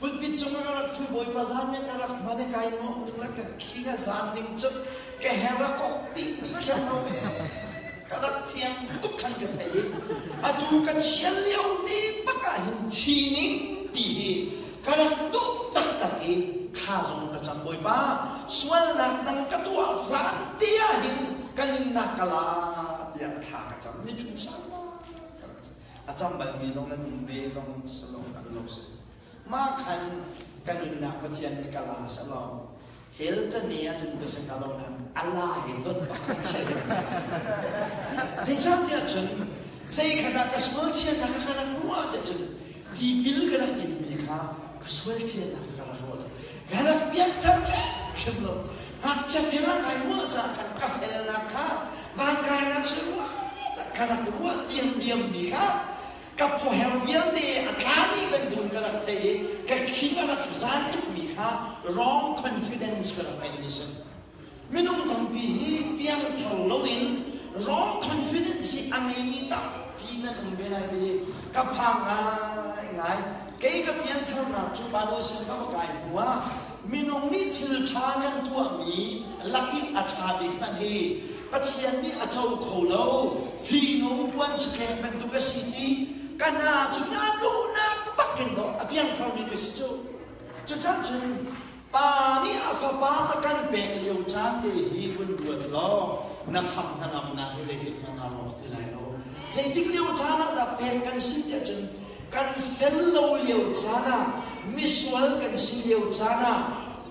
Pulpit cung ah ka rak ṭhu Bawipa zan nih ka rak hman i kai nuamh ning le ka khi ka zan ning cu ka her a kok dih mi kher lo e. Ka rak thiang tuk khan ka thei i atu ka thian lio te bak ah hin thi ning ti hi ka rak duh taktak i kha zong ka cam Bawipa sualnak dang ka tuah hlan te ah hin ka nunnak ka la tiah thla ka cam ni chung sang a cam balmi zong nan um ve zong salong an lo si mah khan ka nunnak Pathian nih ka la selaw hell ta ni ah cun ka si hnga lo nain a la hi dot bak in chia ding zeicahtiah cun zei kha dah ka sual thiannak kha ka rak ruah tiah cun tipil ka rak inmi kha ka sual thiannak kha ka rak ruah ka rak piangthar hrim lo ngakchia fir ah kai ruah caah khan ka felnak kha van kainak si ruah ka rak ruah diamdiam mi kha ka phuher vialte a tla dih bantukin ka rak thei i ka khing a rak zan tukmi kha wrong confidence ka rak ngeih mi si. Minung tampi hi piangthar loin wrong confidence hi a ngeimi tampi nan um ve lai ti ka phang ngai ngai. Kei ka piantharnak cu Bible sin ka va kai hnu ah minung nih thil ṭha kan tuahmi lak i a ṭha bik hmanh hi Pathian nih a co kho lo. Fihnung puan cakek bantuk a si ti ka hna chungah duhnak bak in dawh a piangtharmi ka si cu. Cucang cun Pa nih a fapa a kan pek lio caan te hi hun ruat law na kham hnangamnak hi zeitik hmanh aa rawk ti lai lo. Zeitik lio caan ah dah pek kan si tiah cun kan fel lo lio caan ah misual kan si lio caan ah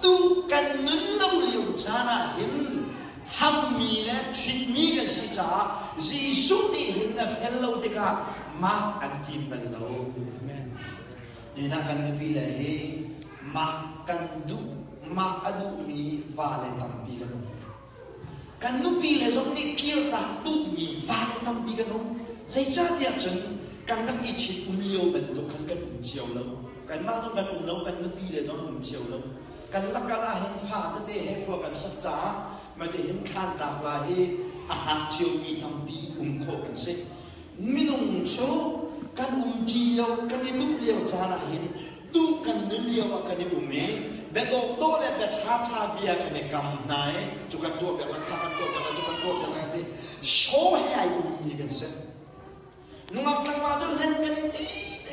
duh kan nun lo lio caan ah hin hammi le ṭhitmi kan si caah Jesuh nih hin na fel lo tikah mah an tim bal lo. Nina kan nupi le hi mah kan duh mah a duhmi vale tampi kan um. Kan nupi le zong nih kirtak duhmi vale tampi kan um. Zeicahtiah cun kan rak i ṭhit um lio bantuk khan kan um cio lo. Kanmah zong kan um lo, kan nupi le zong an um cio lo. Kan lakar ah hin fa tete he khua kan sak caah mate hin thlan tlak la hi a hak ciomi tampi um khawh kan si. Minung cu kan umṭi lio, kan i duh lio caan ah hin duh kan nun lio ah kan i um i biadawhdawh le bia ṭhaṭha bia kan i kam hna i cu kan tuah piak lai, kha kan tuah piak lai, cu kan tuah piak lai ti show he ai ummi kan si. Nungak tlangval cu hlen kan i ti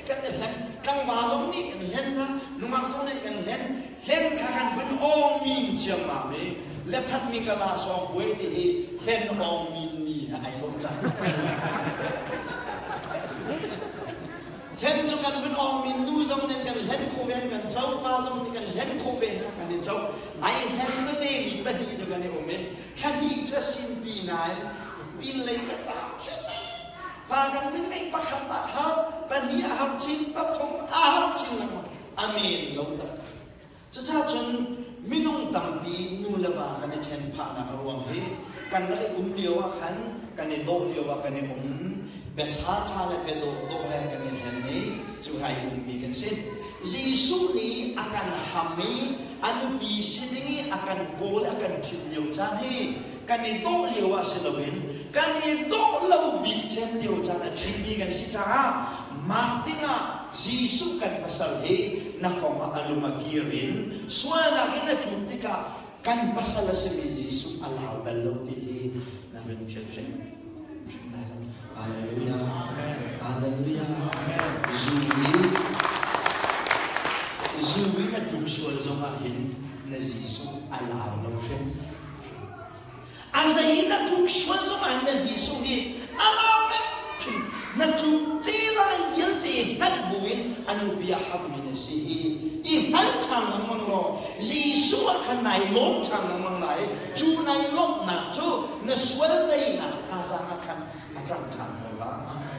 kan i hlen. Tlangval zong nih kan hlen hna, nungak zong nih kan hlen. Hlen kha kan hun awng min ciammam i le thatmi ka la sawng buai ti hi hlen awng min ni he ai lawm cang. Hlen cu kan hun awng min nu zong nih kan hlen kho ve kan co pa zong nih kan hlen kho ve hna kan i co. Ai hlen veve mi pahnih cu kan i um i thla hnih cu a sin pi nain pin lei ka caang chin fa kan min nei pakhat ah har pahnih a har chin pathum a har chin lengmang. Amen lo taktak. Cucaah cun Minung tampi nu le va kan i ṭhen phahnak a ruang hi kan rak i um lio ah khan kan i dawh lio ah kan i um bia ṭhaṭha le bia dawhdawh he kan i hlen i cu hai ummi kan si. Jesuh nih a kan ham i a nupi si ding i a kan kawl a kan ṭhit lio caan hi kan i dawh lio ah si loin kan i dawh lo bik cem lio caan a ṭhitmi kan si caah mah dingah Jesuh kan pasal hi na kong ah a lung a kir in sualnak in na tluk tikah kan pasal a simi Jesuh a lau bal lo ti hi na run philh hrim hrim lai lo. Hallelujah. Hallelujah. Zu i zu i na tluk sual zongah hin na Jesuh a lau lo hrim. A zei na tluk sual zongah na Jesuh hi a lau hrimhrim. Na tluk te lai vialte hngalh buin a nupi a hammi na si i i hngal ṭhan lengmang law Jesuh ah khan nai lawm ṭhan lengmang lai. Cu nai lawmhnak cu na sual teinak thazaang ah khan a cang ṭhan ko lai.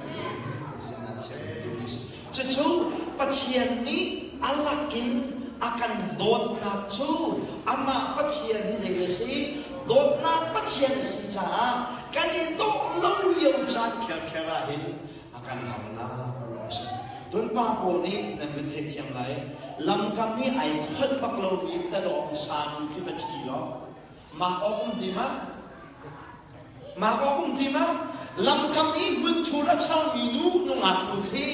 Sinah chiah ka duhmi si. Cucu Pathian nih a lakin a kan dawtnak cu amah Pathian hi zei a si? Dawtnak Pathian a si caah kan i dawh lo lio caan kherkher ah hin a kan hamnak a ruang a si. Tun pa pawl nih nan vun theithiam lai, lamkam i ai kholh bak lomi talawng sanu khi va ṭhi law mah awk um ti ma? Mah awk um ti ma? Lamkam i hmunthur a charmi nu nungak nu khi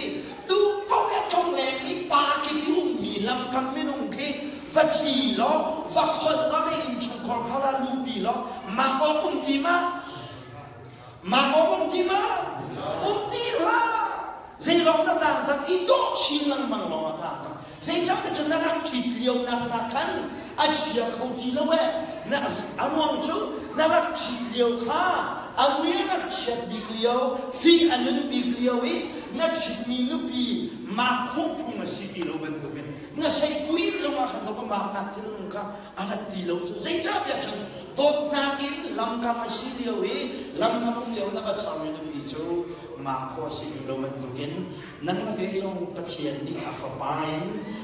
tu paoh a tlongleng i pa kip i ummi lamkam minung khi va ṭhi law va kholh law na innchungkhar kha la luhpi law mah awk um ti ma? Mah awk um ti ma? Um ti hlah! Zeilawng na tang cang i dawh chin lengmang lawng a tang cang. Zeicahtiah cun na rak ṭhit lio nak na khan a chia kho ti lo eh. Na a ruang cu na rak ṭhit lio kha a mui a rak chiat bik lio, fi a nun bik lio i na ṭhitmi nupi mak khawh phung a si ti lo bantukin na seihkuin zongah khan dawk a maknak thinlung kha a rat ti lo cu. Zeicahtiah cun dawtnak in lamkam a si lio i lamkam um lio na va charmi nupi cu mah khawh a si ti lo bantukin Nang le kei zong Pathian nih a Fapa in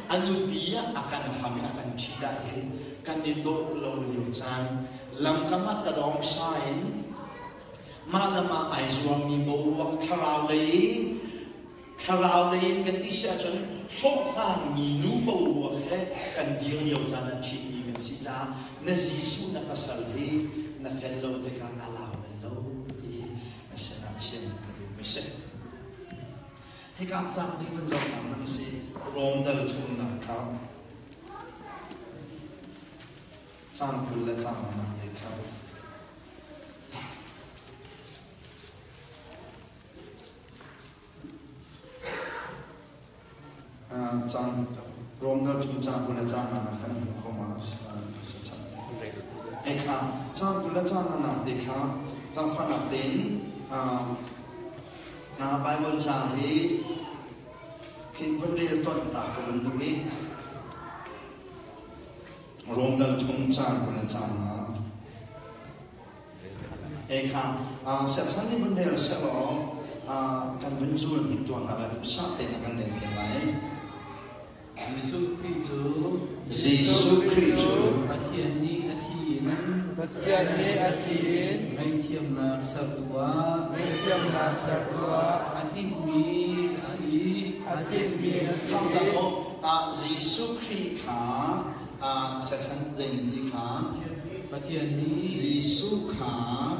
a nupi ah a kan ham i a kan ṭhit ahhin kan i dawh lo lio caan lamkam ah tadawng sa in mah le mah ai zuammi boruak thlarau lei thlarau lei in kan ti si ahcun hlawhhlangmi nu boruak he kan dir lio caan ah ṭhitmi kan si caah na Jesuh na pasal hi na fel lo tikah a lau bal lo ti hi na sinah chim ka duhmi si. Hika cang ding van zoh hna hmanh si Rom dal thumnak kha cang 20 le cang nak te kha cang Rom dal thum cang 20 le cang nak kan hmu kho ma e kha cang 20 le cang nak te kha zangfahnak tein Baibal ca hi khi vun rel ton ta ka vun duh i Rom dal thum caan kun le caan nga e kha siachan nih vun rel sehlaw kan vun zul hnik tuah hna lai duhsah tein a kan rel piak lai. Jesuh Khrih cu Jesuh Khrih cu Pathian nih a thi in Pathian nih a thi in ngaihthiamnak sertu ah ngaihthiamnak sertu ah a tinhmi a si i a tinhmi a si i Jesuh Khrih kha sachan zei na ti kha Pathian nih Jesuh kha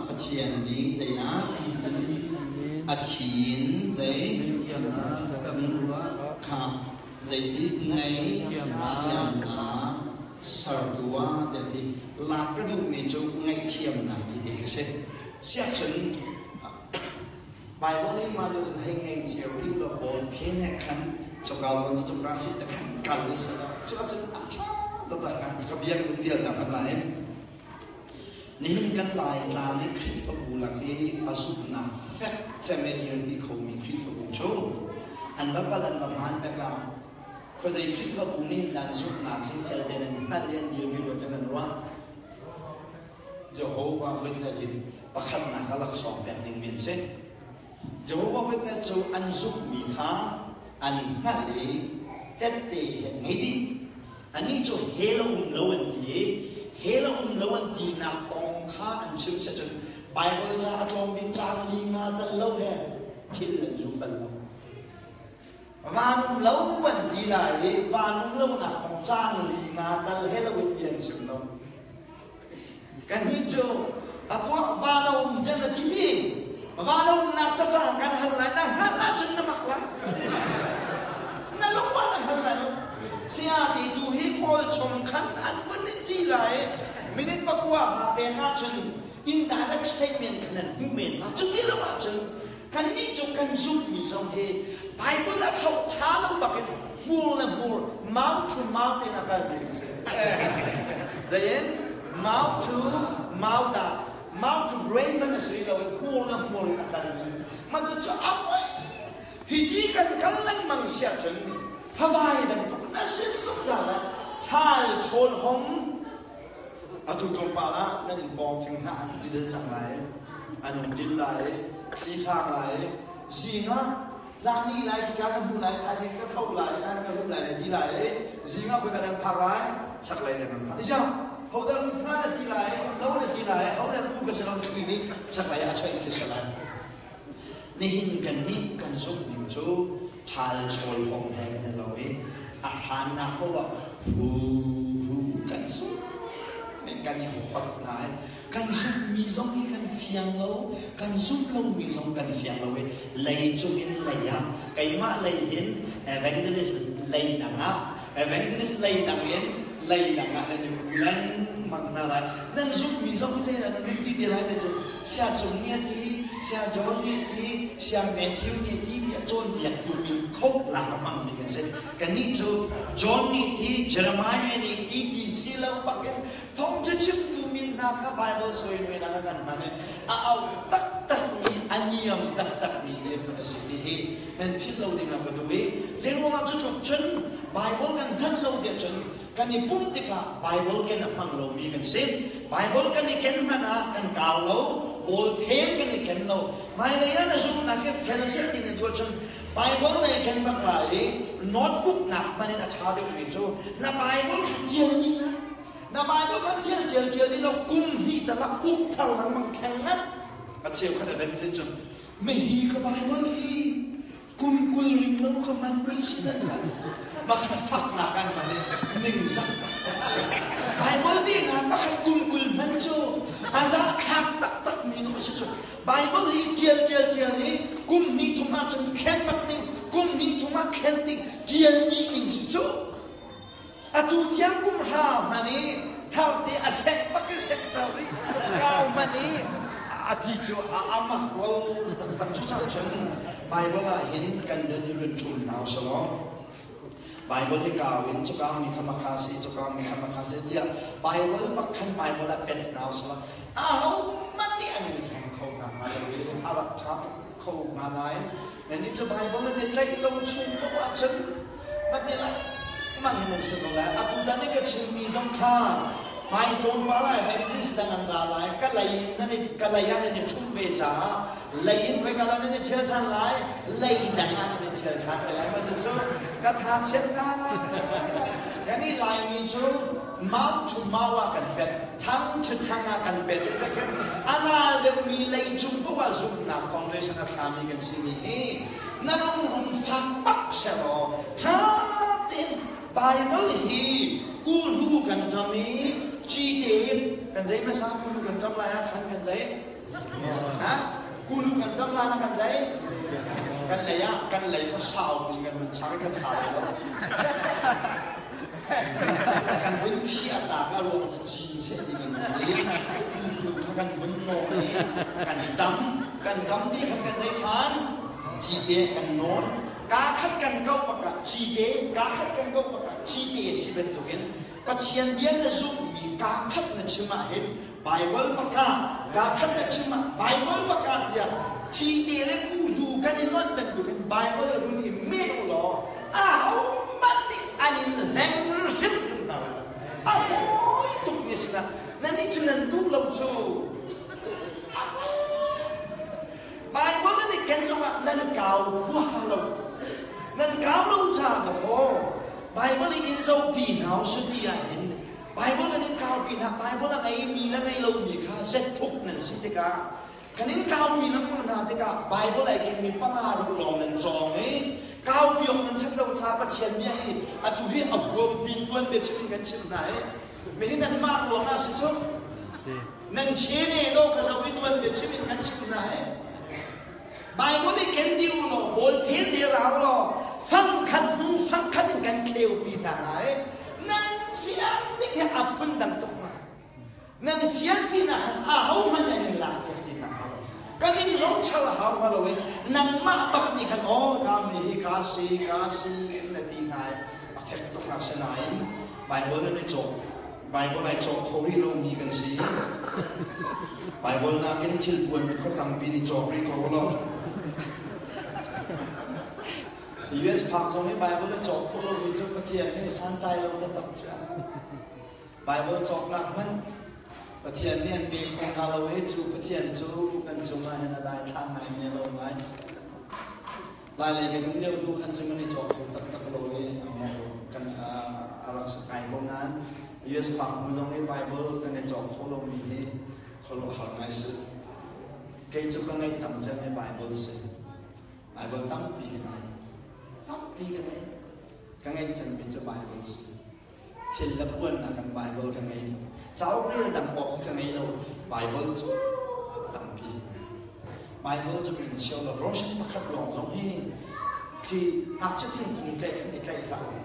Pathian nih zeidah a thi in zei ngaihthiamnak sertu ah kha zeiti ngaihthiamnak sertu ah tiah ti lak ka duhmi cu ngaihthiamnak ti te ka si. Siahcun Bible i mah lio cun hei ngei cio ti law ball phen he khan coka zawn cu coka si te khan kal i se cu ahcun a ṭha taktak ka biak bial na kan lai. Nihin kan Laitlang i Khrihfabu lak i a zumhnak fek cem i dirpi khomi Khrihfabu cu an va pal an va hmaan bek ah khuazei Khrihfabu nih nan zumhnak hi fel tein an hngalh i an dirpi rua tiah nan ruah? Jehovah Witness in pakhatnak ah laksawng pek dingmi an si. Jehovah Witness cu an zumhmi kha an hngalh i tette he an ngei dih. Anih cu hell a um lo an ti i hell a um lo an tinak kong kha an chim sehcun Baibal ca a tlawm bik caang li nga tal lo he thil an zum bal lo. Van um lo an ti lai i van um lonak kong caang li nga tal he lo in bia an chim lo. Kannih cu a tuah van a um tiah na ti ti. Van a umnak cacang kan hal lai na hngalh ahcun na mak lai. Na lung ah na hngal lai lo. Saya ti tu hi kawl chung khan an vun in ti lai minute pakua ha pek ahcun indirect statement khan an hmuh men ma. Cuti lo ahcun kannih cu kan zumhmi zong hi Bible a choh ṭha lo bakin hmur le hmur mouth to mouth in a kalmi kan si. Zein mouth to mouth ah mouth to brain man a si lo i hmur le hmur in a kalmi. Mah cu a poi hi ti kan kal lengmang si ahcun favai bantuk na sin zungzal ah chal chawl hong Atu tlawmpal ah nan inn pawng thing hna an dil cang lai, an hung dil lai, thli hrang lai, zing ah zan ni lai khi ka ka hmuh lai, thaizing ka tho lai, nan ka rum lai na ti lai i zing ah khoi ka dan phak lai, chaklei dan an phak. Ija, hodah lut hna na ti lai, lo na ti lai, hodah lu ka si lo thli nih chaklei ah a choih khi si lai. Nihin kan nih kan zumh ning cu ṭhal chawl hong he kan i lo i a hrannak paoh ah hu hu kan zumh kan i hot nain kan zumhmi zong hi kan fiang lo kan zumh lomi zong kan fiang lo i lei cung in lei ah keimah lei hin evangelist lei dang ah evangelist lei dang in lei dang ah nan i ku lengmang hna lai nan zumhmi zong hi zeidah nan ti te lai te cun sia cung nih a ti sia John nih a ti sia Matthew nih a ti tiah cawnpiaktu min khoh lak a hmangmi kan si kannih cu John nih ti Jeremiah nih ti ti si lo bakin thawngṭha chimtu min hna kha Bible sawi men ah kan hman i a auh taktakmi a niam taktakmi dirhmun a si ti hi nan philh lo ding ah ka duh i zeiruangah cu tluk cun Bible kan hngalh lo tiah cun kan i pumh tikah Bible ken a hmang lomi kan si. Bible kan i ken hmanh ah kan kau lo, bawlphen kan i ken lo. Hmailei ah na zumhnak hi fel seh ti na duh ahcun Bible na i ken bak lai i notebook nak hmanh in a ṭha deuhmi cu na Bible kha ṭial dih na. Na Bible kha ṭial ṭial ṭial dih lo kum hnih tal ah uk thar lengmang thleng ngat. A cheukhat evangelist cun mihi ka Bible hi kum 20 ring lo ka man rih si nan kan makha faknak an hman i ningzak taktak si Bible ti na pakhat kum 20 hman cu a za thlak taktak mi nu si cu Bible hi tial tial tial i kum hnih thum ah cun thlen bak ding kum hnih thum ah thlen ding tial dih ding si cu atu tiang kum hra hman i thar te a sek bak in sek ter rih kau hman i a ti cu a amak lo taktak cu cun Bible ah hin kan nun i run ṭum hna usalaw Bible hi kau in cuka mi kha makha si cuka mi kha makha si tiah Bible bak khan Bible ah pet hna usalaw aho hmanh nih an in hleng kho hna hnga lo i a rak ṭha tuk kho hnga nain Nannih cu Baibal nan i tlaih lo chung paoh ahcun mati lengmang in nan si ko lai. Atu tan i ka chimmi zong kha hmai tlawmpal ah evangelist dang an ra lai. Ka lei in nan i ka lei ah nan i ṭhum ve caah lei in khoika dah nan i ṭhial ṭhan lai? Lei dang ah nan i ṭhial ṭhan te lai. Mah cucu ka tha chiat ngai. Kannih Laimi cu mouth to mouth ah kan pet, tongue to tongue ah kan pet i takhin a nal deuhmi leicung paoh ah zumhnak foundation a thlami kan simi hi na lungrung fak bak selaw ṭha tein Bible hi kuhlu kan ṭam i cite kan zei hmasa kuhlu kan ṭam lai ah khan kan zei ha kuhlu kan ṭam lai ah kan zei kan lei ah kan lei kha saupi kan vun char ka cha lo Kan vun phiah tak a ruang cu cin seh ti kan ti. Kha kan vun nawn i kan tam. Kan tam dih khan kan zei ṭhan? Cite kan nawn. Kaa khat kan kau bak ah cite, kaa khat kan kau bak ah cite si bantukin Pathian bia na zumhmi kaa khat na chim ah hin Bible baka kaa khat na chim ah Bible baka tiah cite le kuhlu kan i nuanh bantukin Bible run i meh u law ahohmanh nih an in hleng hrimhrim hna lai. A fawi tukmi a si na nannih cu nan duh lo cu. Bible nan i ken zongah nan kau huaha lo. Nan kau lo caah dawh Bible i in in zohpi hna u ti ahhin Bible kan in kaupi hna. Bible a ngeimi le ngei lomi kha zetphuk nan si tikah kan in kaupi lengmang hna tikah Bible ai kenmi panga ruk lawng nan cawng i kaupi awk nan ṭhat lo caah Pathian bia hi atu hi a huampi tuan bia chim in kan chimh hna i mihi nanmah ruangah si cu nan chene do ka zo i tuan bia chim in kan chimh hna i Bible i ken dih u law bawl phel de rau law fangkhat hnu fangkhat in kan kheupi hna lai. Nan fiang ning he a phun dang tuk ma. Nan fian pi na khan a ho hmanh an in lak piak ti hna lo. Kan in zong chal a hau ma lo i nangmah bak nih khan aw ka mi hi ka si ka si na ti hna i a fek tuk hna sinain Bible nan i cawk Bible ai cawk kho rih lomi kan si. Bible nakin thil puan tu kha tampi nih cawk rih ko law. US phak zong hi Bible na cawk kho lomi cu Pathian nih santlai lo taktak ca. Bible cawknak hmanh Pathian nih an pe kho hna lo i cu Pathian cu kan cungah hin a daithlang ngai mi a lo ngai. Lailei kan um lio tu khan cu kan i cawk kho taktak lo i kan a rak sak ngai ko nain US park hnu zong i Bible kan i cawk kho lomi hi khuaruahhar ngai si. Kei cu ka ngeih tam cem i Bible si. Bible tampi ka ngei. Tampi ka ngei. Ka ngeih cemmi cu Bible si. Thil le puannak kan Bible ka ngei lo. Cauk rel dang awk ka ngei lo. Bible cu tampi. Bible cu min cheu lo version pakhat lawng zong hi khi ngakchia thingfung tlaih khan i tlaih hlah u.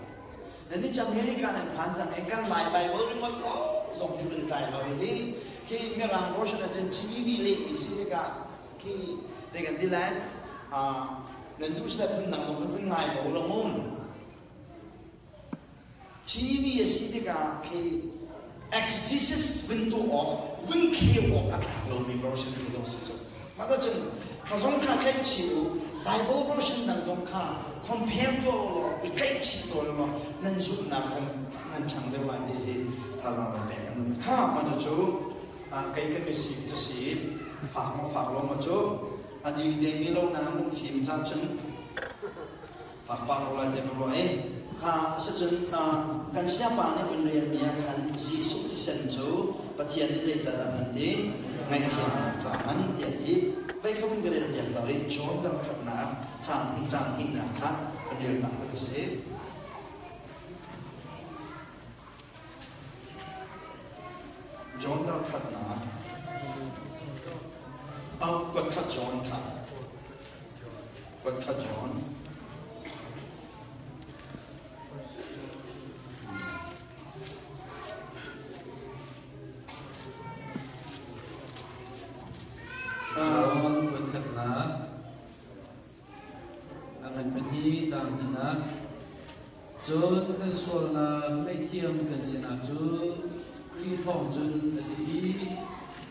Nan nih cu America nan phan cang i kan Lai Bible ringawt lawng zong hi run tlai lo hi khi Mirang version ahcun GEV lehmi si tikah khi zei kan ti lai nan duh sile phun dang zong kan ngai ko lo mun. TV a si tikah khi exegesis vun tuah awk, vun kheu awk a tlak lomi version khi dawh si cu. Mah cun kha zong kha tlaih chih u, Bible version dang zong kha compare tuah u law i tlaih chih tawn u law nan zumhnak khan nan chang deuh lai ti hi thazaang van pek an um. Kha mah cu kei ka misi cu si fak maw fak lo maw cu a ding demi lo na lungfim ca cun Fakpar ko lai tiah ka ruah i kha asicun kan siapa nih vun relmi ah khan Jesuh thisen cu Pathian nih zeicahdah an ti ngaihthiamnak ca hman tiah ti vei kha vun ka rel piak ta rih John dal khatnak caan hnih caan hnihnak kha kan rel tak kan si. John dal khatnak au khat John kha Kuat khat John. John kuat khatnak a ngan pahnih caang hnihnak. Cun kan sualnak ngaihthiam kan sinak cu Khrih thawng cun a si i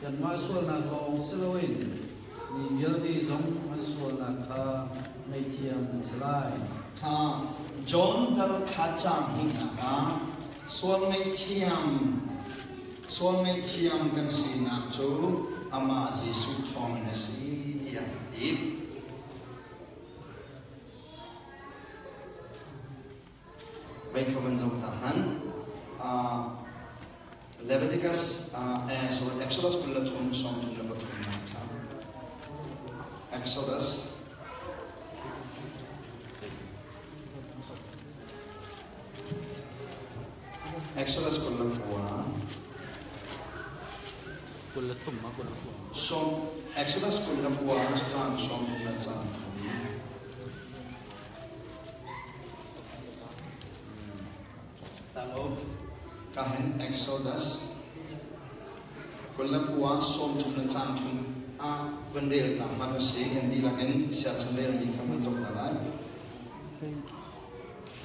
kanmah sualnak lawng si loin mi vialte zong an sualnak kha ngaihthiam an si lai. Kha John dal kha caang hnihnak ah sual ngaihthiam sual ngaihthiam kan sinak cu amah Jesuh thawngin a si tiah a ti. Meikho van zoh ta hmanh. Leviticus sorry Exodus 23 33 nak kha. Exodus Exodus 29 23 ma 29. Sawm Exodus 29 caan 30 le caan thum. Talo kahin Exodus 29 30 le caan thum a van rel ta hmanh usih kan dihlak in siachan relmi kha van zoh ta lai.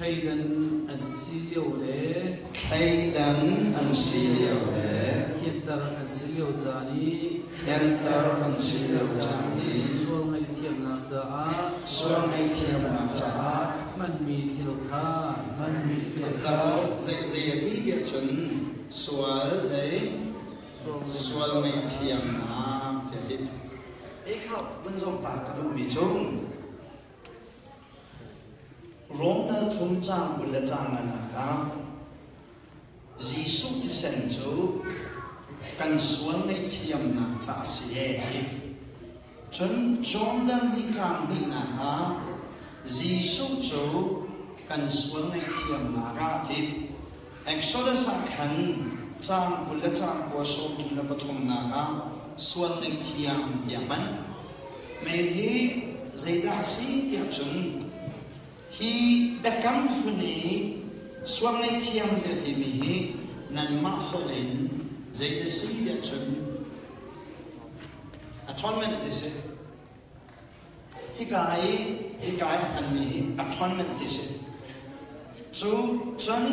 Thleidan an si lio le Thleidan an si lio le thianter an si lio caan i thianter an si lio caan i sual ngaihthiamnak caah sual ngaihthiamnak caah hmanmi thil kha hmanmi thil kha zei zei a ti tiah cun sual zei sual ngaihthiamnak tiah ti e kha vun zong ta ka duhmi cu. Rom dal thum caang 20 le caang nganak ah Jesuh thisen cu kan sual ngaihthiamnak ca a si ee ti. Cun John dal hnih caang hnihnak ah Jesuh cu kan sual ngaihthiamnak ah a ti. Exodus ah khan caang 20 le caang kua sawm thum le pathumnak ah sual ngaihthiam tiah hman. Mei hi zeidah a si tiah cun Hi biakam hlun i sual ngaihthiam tiah timi hi nanmah holh in zei ti si tiah cun atonement ti si. Hika i hika i hmanmi hi atonement ti si. Cu cun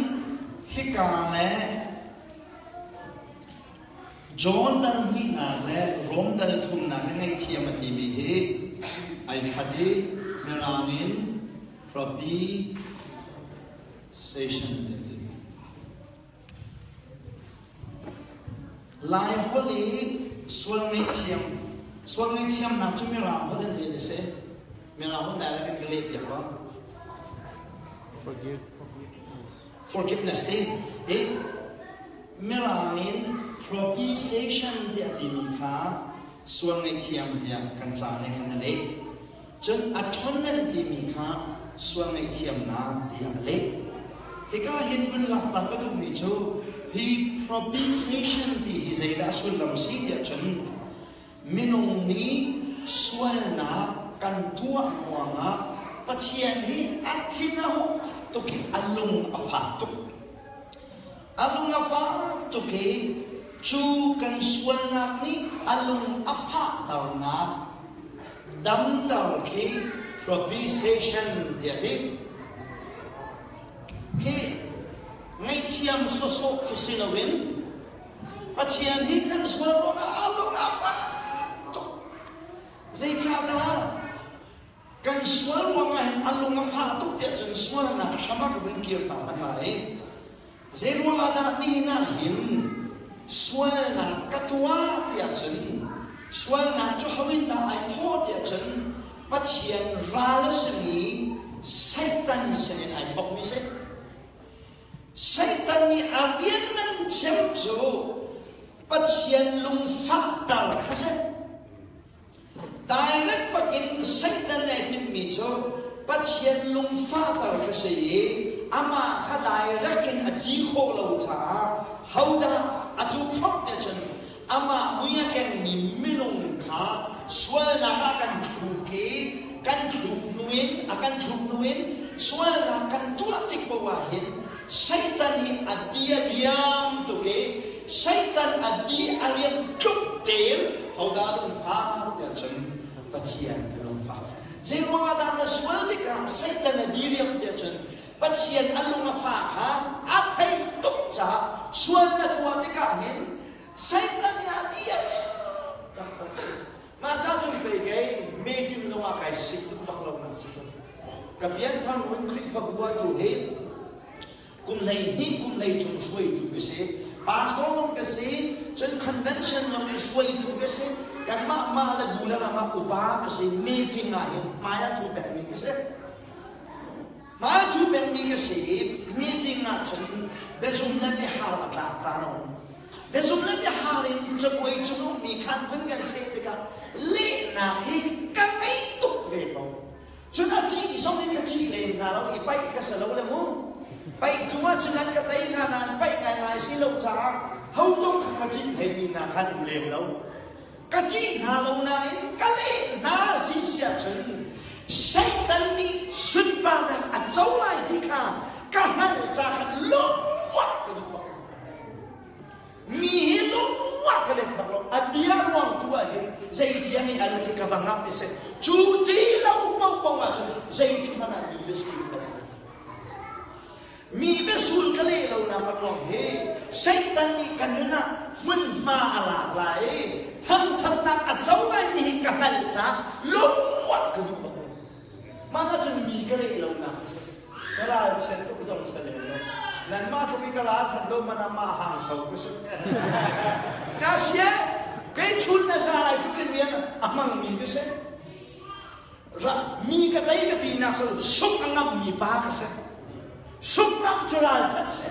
hika le John dal hnihnak le Rom dal thumnak hi ngaihthiam a timi hi ai khat i Mirang in propitiation ti a ti. Lai holh i sual ngaihthiam sual ngaihthiamnak cu Mirang holh in zei a si? Mirang holh dai kan ka leh piak lo. Forgive. Forgiveness ti hi Mirang in propitiation tiah timi kha sual ngaihthiam tiah kan ca nih khan a leh. Cun atonement timi kha sual ngaihthiamnak tiah a leh. Hika hin vun langhter ka duhmi cu hi propitiation ti hi zeidah sullam si tiah cun minung nih sualnak kan tuah ruangah Pathian hi a thin a hung tuk i a lung a fak tuk. A lung a fak tuk i cu kan sualnak nih a lung a fahternak damter khi propitiation tiah ti. Khi ngaihthiam sawsawh khi si loin Pathian hi kan sual ruangah a lung a fak tuk. Zeicahdah kan sual ruangah hin a lung a fah tuk tiah cun sualnak hram ah ka vun kir ta hmanh lai. Zei ruangah dah nihin ah hin sualnak ka tuah tiah cun sualnak cu ho in dah ai thawh tiah cun Pathian ral a simi Satan sinin ai thawkmi si. Satan nih a rian ngan cem cu Pathian lungfahter kha si. Direct bakin Satan nih a timhmi cu Pathian lungfahter kha si i amah kha direct in a ti khawh lo caah hodah a tukforh te cun amah mui a kengmi minung kha sualnak ah kan thluk i kan thluk hnu in a kan thluk hnu in sualnak kan tuah tik paoh ah hin Satan hi a di a riam tuk i Satan a di a riam tluk tein hodah lungfak tiah cun Pathian ka lungfak. Zei ruangah dah na sual tikah Satan a di riam tiah cun Pathian a lung a fah kha a theih tuk caah sual na tuah tikah hin Satan nih a ti a taktak si. Mah ca cung pei kei meeting zong ah kai sik duh bak lo nak si cu. Ka pianthar mun Khrihfabu ah tu hi kum 12 kum 13 hruaitu ka si. Pastor zong ka si, cun convention zong i hruaitu ka si. Kanmah mah le bu le ram ah upa ka si. Meeting ah hin hmai ah thu pekmi ka si. Mah cu pengmi ka si i meeting ahcun biazum le biahal a tlak caan a um. Biazum le biahal in cabuai cung ummi khan vun kan seh tikah lehnak hi ka ngei tuk ve ko. Cun a ṭih zong in ka ṭih lem hna lo i paih ka si lo le mu. Paih tu ahcun an ka tei hna nain paih ngaingai si lo caah ho zong kha ka ṭih hleimi hna khan um lem lo. Ka ṭih hna lo nain ka leh hna si si ahcun Satan nih sunparnak a co lai ti kha ka hngalh ca khan lungmuak ka duh bak. Mi hi lungmuak ka let bak lo. A bia ruang tu ah hin zei bia nih al khi ka va ngamh i si. Cu ti lo paohpaoh ahcun zeitik hmanh ah mi biasul ka leh. Mi biasul ka leh lonak a ruang hi Satan nih ka nun ah hmunhma a lak lai i thangṭhatnak a co lai ti hi ka hngalh caah lungmuat ka duh bak lo. Mah cun mi ka leh lonak a si. Ka ralchiat tuk zong si lem lo. Nanmah tluk i ka ral that lo man ah mah hang so ka si. Ka sia, kei chun na za lai tluk in rian a hmangmi ka si. Ra mi ka tei ka ti nak so sung a ngam mi pa ka si. Sung ngam cu ral that si.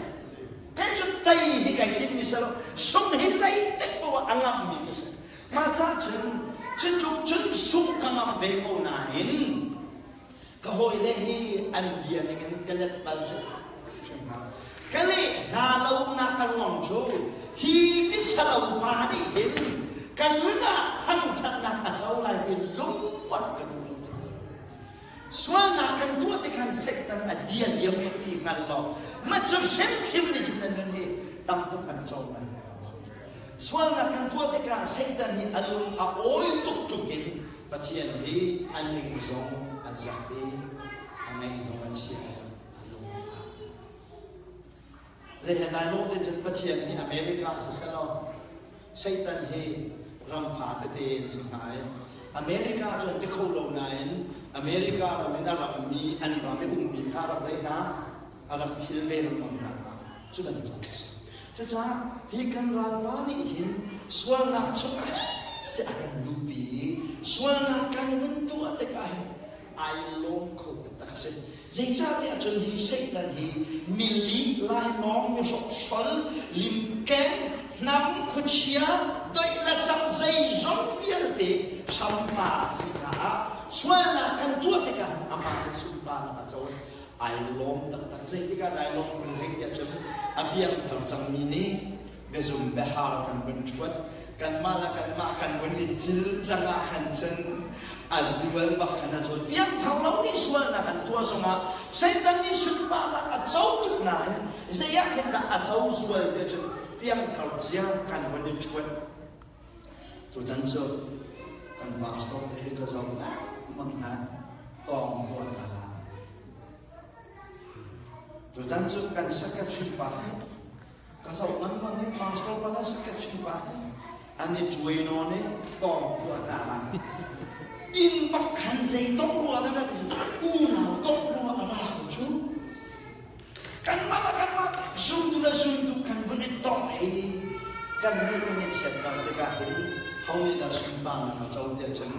Kai cu tei hi kai tim mi si lo. Sung hi lei tik po a ngam mi ka si. Ma ca cun cu tluk cun sung ka ngam ve ko nain ka hawile hi an bia ning in ka let bal si. Ka leh hna lo nak a ruang cu hi miṭhalo pa nih hin ka nun ah thangṭhatnak a co lai ti lungkuat ka duh lo caah a si. Sualnak kan tuah tikhan Satan a dia liam tuk ti hngal law mah cu hrimhrim nih cun na nun hi tam tuk an cawm an Sualnak kan tuah tikah Satan nih a lung a awi tuk tuk in Pathian hi a ning zong a zak i a ngaih zong a chia i a lung a fak. Zei he dai lo te cun Pathian hi America si selaw Satan hi ram fa tete in si hnga i America cu an ti kho lo nain America ram in a rammi an ram i ummi kha rak zei hna a rak thil ve lengmang hna cu bantuk khi si. Cucaah hi kan ralpa nih hin sualnak chungah te a kan luhpi i sualnak kan vun tuah tikah hin ai lawm kho taktak a si. Zeicahtiah cun hi Satan hi mili, lainawng, mihrokhrol, limkeng, hnam, khuachia, doih le cang zeizong vialte hrampa a si caah sualnak kan tuah tikah amah nih sunparnak a co. Ai lawm taktak. Zeitikah dah ai lawm kun hlei tiah cun a piangthar cangmi nih biazum biahar kan vun ṭhuat kanmah le kanmah kan vun i cil cang ah khan cun a zual bak khan a zual piangthar lo nih sualnak an tuah zongah Satan nih sunparnak a co tuk nain zei ah khin dah a co zual ti cun piangthar cia kan vun i ṭhuat tutan cu kan pastor te hi ka zoh lengmang hna tawng tuah hna la tutan cu kan secretary pa hi Ka zoh lengmang i pastor pa le secretary pa hi an i ṭuai nawn i tawng tuah hna la. Inn bak khan zei tong rua dah ti unau tong rua a ra ko cu. Kanmah le kanmah zumtu le zumtu kan vun i tong i kan nih kan i chiatter tikah hin ho nih dah sunparnak a co tiah cun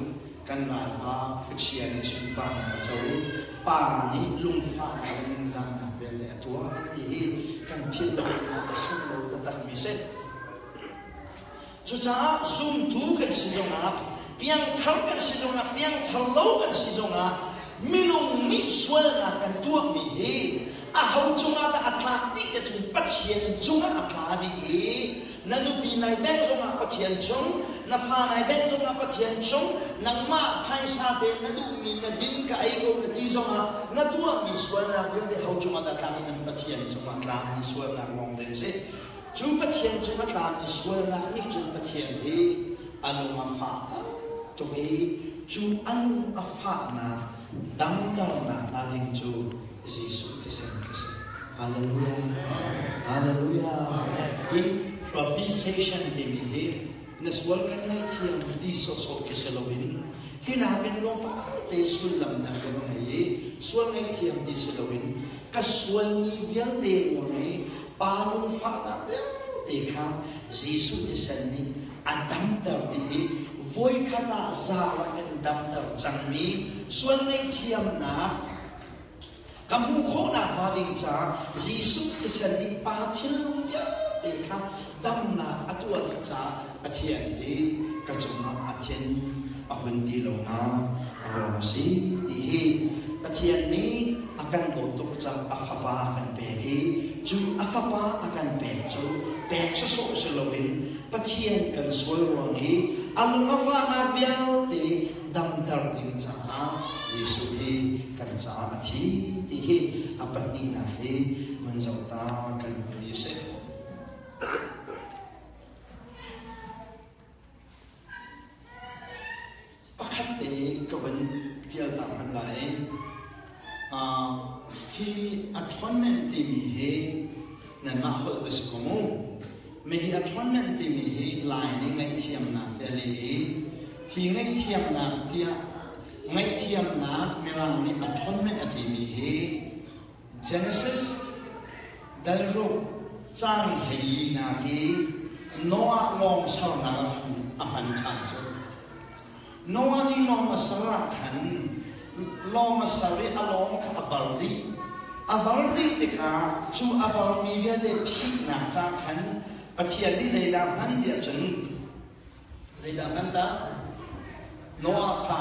kan ralpa khuachia nih sunparnak a co i pa nih lungfahnak le ningzahnak vialte a tuah ti hi kan philh lo dingah a sunglawi taktakmi si. Cucaah zumtu kan si zongah, piangthar kan si zongah, piangthar lo kan si zongah, minung nih sualnak kan tuahmi hi aho cungah dah a tlak dih te cun Pathian cungah a tla dih i na nupi nai bengh zongah Pathian cung, na fa nai bengh zongah Pathian cung, nangmah phaisa te na duhmi na din ka ei ko na ti zongah na tuahmi sualnak vialte ho cungah dah tlak i nan Pathian cungah tlakmi sualnak lawng den si. Cu Pathian cung a tlami sualnak nih cun Pathian hi a lung a fahter tuk i cu a lung a fahnak damternak hnga ding cu Jesuh thisen khi si. Hallelujah. Hallelujah. Hi propitiation timi hi na sual kan ngaihthiam ti sawhsawh khi si loin hi nakin tlawmpal te sullam dang kan ngei i sual ngaihthiam ti si loin ka sualmi vialte ruang i pa lungfahnak vialte kha Jesuh thisen nih a damter ti i voikhat ah zaal kan damter cangmi sual ngaihthiamnak Ka hmuh khawh nakhnga ding caah Jesuh thisen nih pa thinlung vialte kha damnak a tuah dih caah Pathian hi ka cungah a thin a hun ti lo na a ruang a si ti hi Pathian nih a kan dawt tuk caah a fapa a kan pek i cu a fapa a kan pek cu pek sawsawh si loin Pathian kan sual ruang i a lung a fahnak vialte damter ding caah Jesuh hi kan caah a thi ti hi a pahnihnak hi vun zoh ta kan duhmi a si. Pakhat te ka vun pial ta hmanh lai. Hi atonement timi hi nanmah holh va si ko mu. Mi hi atonement timi hi Lai nih ngaihthiamnak ti a leh i hi ngaihthiamnak tiah ngaihthiamnak Mirang nih atonement a timi hi Genesis dalruk cang 14 nak i Noah lawng sernak a hman ṭhan cu. Noah nih lawng a ser ah khan Lawng a ser i a lawng kha a var dih. A var dih tikah cu a varmi vialte phihnak ca khan Pathian nih zeidah hman tiah cun zeidah hman ta? Noah kha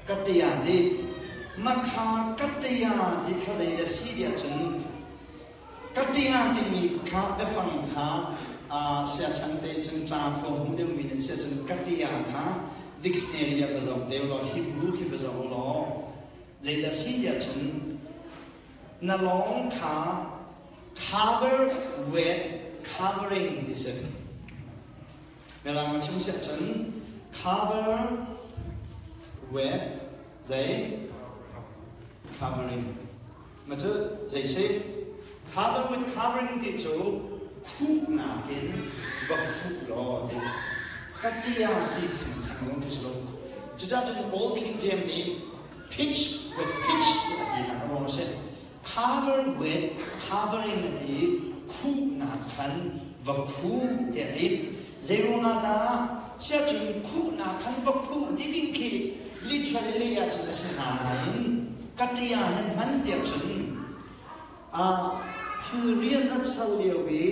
katia ti makha katia ti kha zeidah si tiah cun katia timi kha biafang kha siachan te cun ca khua hmu deuhmi nan si ahcun katia kha dictionary ah va zoh te law Hebrew khi va zoh law zeidah si tiah cun na lawng kha cover with covering ti si. Mirang chim siah cun cover with zei covering. Ma cu zei si? Cover with covering ti cu khuhnak in va khuh law ti. Katia ti thengtheng zong khi si lo. Cucaah cun Old King James nih pitch with pitch ti a ti nak a ruang si. Cover with covering a ti khuhnak khan va khuh tiah a ti. Zei ruangah dah siahcun khuhnak khan va khuh ti ding khi literally lei ahcun a si hna nain katia hen hman tiah cun thil rian rak sal lio i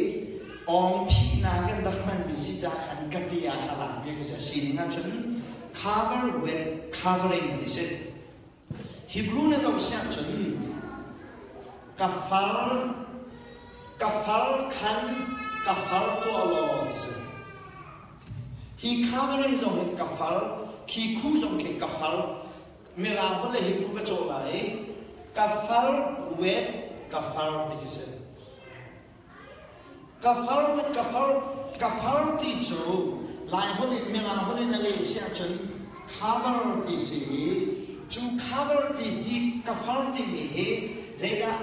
awng phihnak in rak hmanmi si ca khan katia kha lak bik a si. Sining ahcun cover with covering ti si. Hebrew na zoh siah cun ka far ka far khan ka far tuah law ti si. Hi covering zong hi ka far, khi khu zong khi ka far, Mirang holh le Hebrew ka cawh lai ka far with ka far ti khi si. Ka far with ka far, ka far ti cu Lai holh in Mirang holh in a leh si ahcun cover ti si i cu cover ti hi ka far timi hi zeidah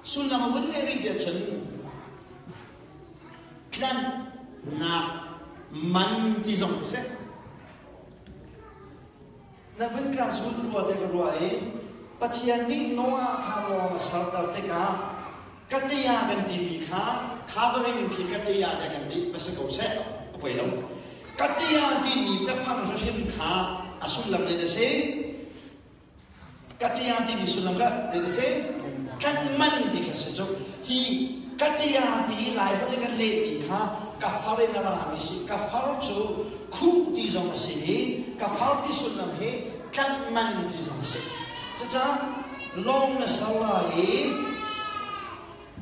sullam a vun ngeih rih ti ahcun tlanhnak man ti zong si. Na vun ka zul rua te ka ruah i Pathian nih Noah kha lawng a serter tikah katia kan timi kha covering khi katia te kan ti va si ko seh a poi lo. Katia timi biafang hrim kha a sullam zei a si? Katia timi sullam kha zei a si? Kan man ti kha si cu. Hi katia ti lai holh in kan lehmi kha kafar in a rami si. Kafar cu khuh ti zong a si i kafar ti sullam hi tlanh man ti zong a si. Cucaah lawng na ser lai i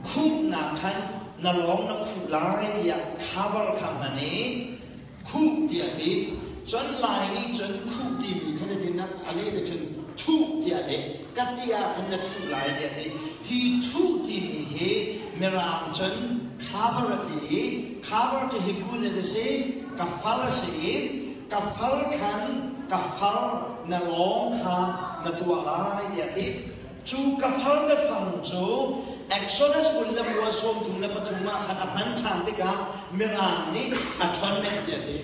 khuhnak khan na lawng na khuh lai tiah cover kha hman i khuh tiah ti. Cun Lai nih cun khuh timi kha zeitin a leh te cun thuh tiah leh. Katia khan na thuh lai tiah ti. Hi thuh timi hi Mirang cun cover a ti i cover cu Hebrew nih a si kafar a si i kafar khan kafar na lawng kha na tuah lai tiah a ti. Cu kafar biafang cu Exodus 22 33 ah khan a hman ṭhan tikah Mirang nih atonement tiah a ti.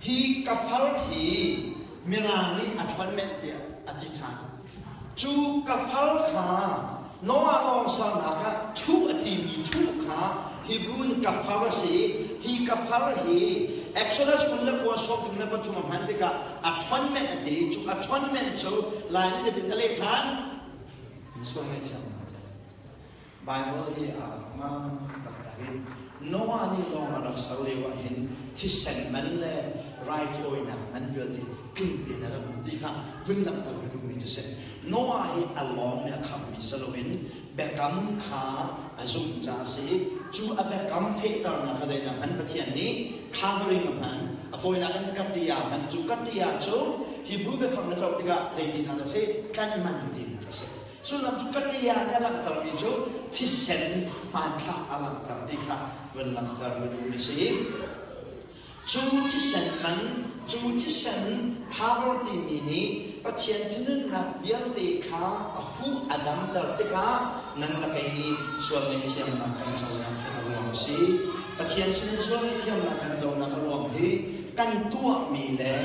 Hi kafar hi Mirang nih atonement tiah a ti ṭhan. Cu kafar kha Noah lawng sernak ah thuh a timi thuh kha Hebrew in kafar a si. Hi kafar hi Exodus 29 33 a hman tikah atonement a ti. Cu atonement cu Lai nih zeitin a leh ṭhan? Sual ngaihthiamnak a ti. Bible hi a rak hmaan taktak i Noah nih lawng a rak ser lio ah hin thisen man le raithawinak man vialte tling tein a rak um ti kha vun langhter ka duhmi cu si. Noah hi a lawng nih a khammi si loin biakam kha a zumh caah a si. Cu a biakam fehternak kha zeidah hman Pathian nih covering a hman. A fawinak in katia hman. Cu katia cu Hebrew biafang na zoh tikah zeitinak a si? Tlanh man tinak a si. Sullam cu katia nih a langhtermi cu thisen hmanthlak a langhter ti kha vun langhter ka duhmi si. Cu thisen man, cu thisen cover timi nih Pathian thinunnak vialte kha a huh a damter tikah nang le kei nih sual ngaihthiamnak kan conak hi a ruang a si. Pathian sinin sual ngaihthiamnak kan conak a ruang hi kan tuahmi le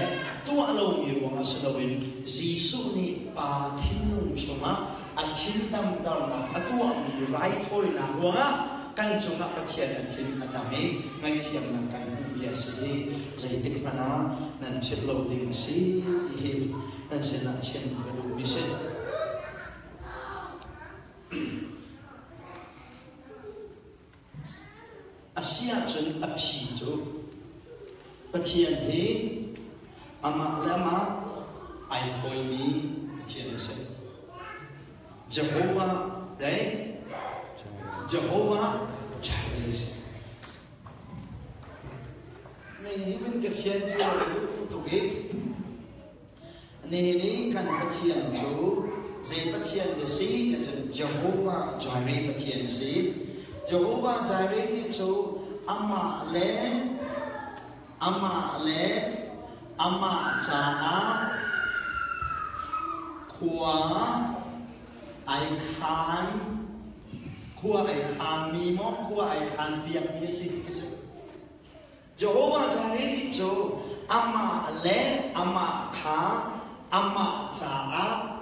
tuah lomi ruangah si loin Jesuh nih Pa thinlung chungah a thin damternak a tuahmi raithawinak ruangah. kan cungah Pathian a thin a dam i ngaihthiamnak kan hmuhmi a si i zeitik hmanh ah nan philh lo ding a si ti hi nan sinah chim ka duhmi si. A si ahcun a phi cu Pathian hi amah le amah ai thawimi Pathian a si. Jehovah dei Jehovah Jireh a si. Nei hi vun ka fian ti lo tuk i Nihin i kan Pathian cu zei Pathian na si ticun Jehovah Jireh Pathian a si. Jehovah Jireh ti cu amah le amah le amah caah khua ai khaan khua ai khaanmi maw khua ai khaan piakmi a si ti ka si. Jehovah Jireh ti cu amah le amah kha amah caah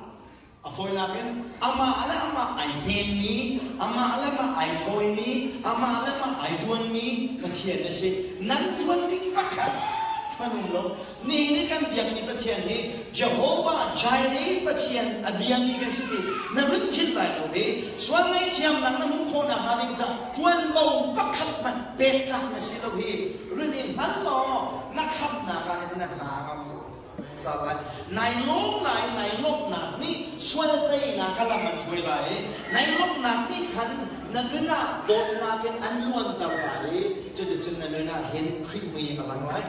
a fawinak in amah le amah ai hnemmi, amah le amah ai thawimi, amah le amah ai ṭuanmi Pathian a si. Nan ṭuan ding pakhat hmanh um lo. Ni nih kan biakmi Pathian hi Jehovah Jireh Pathian a biami kan si ti na run philh lai lo hi. Sual ngaihthiamnak na hmuh khawh nakhnga ding ca ṭuanvo pakhat hmanh pek tlak na si lo hi run i hngal law na khamhnak ah hin na hna ngam za lai. Nai lawm lai, nai lawmhnak nih sual teinak a lam an hruai lai i nai lawmhnak nih khan na nun ah dawtnak in an luanter lai i cuticun na nun ah hin Khrih mui a lang lai.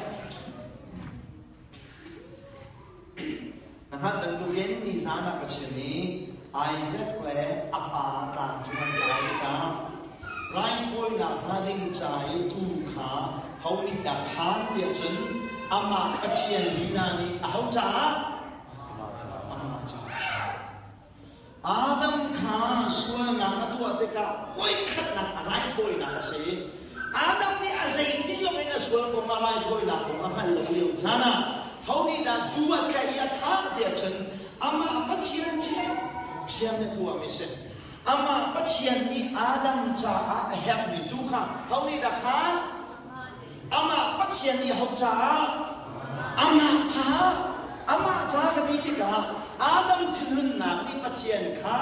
Na hngalh bantukin nizan ah ka chim i Isaac le a pa tlang cu an kai tikah raithawinak hnga ding ca i tuu kha ho nih dah khaan tiah cun amah Pathian lila nih aho caah? Amah caah. Adam kha sualnak a tuah tikah voikhatnak a raithawinak a si. Adam nih a zeiti zong in a sual kong a raithawinak kong a hngal lo lio caan ah ho nih dah tu a tlaih i a thah tiah cun amah Pathian thiamthiam nih tuahmi a si. Amah Pathian nih Adam caah a herhmi tu kha ho nih dah khan? Amah Pathian nih ho caah? Amah caah. Amah caah ka ti tikah Adam thinhunnak nih Pathian kha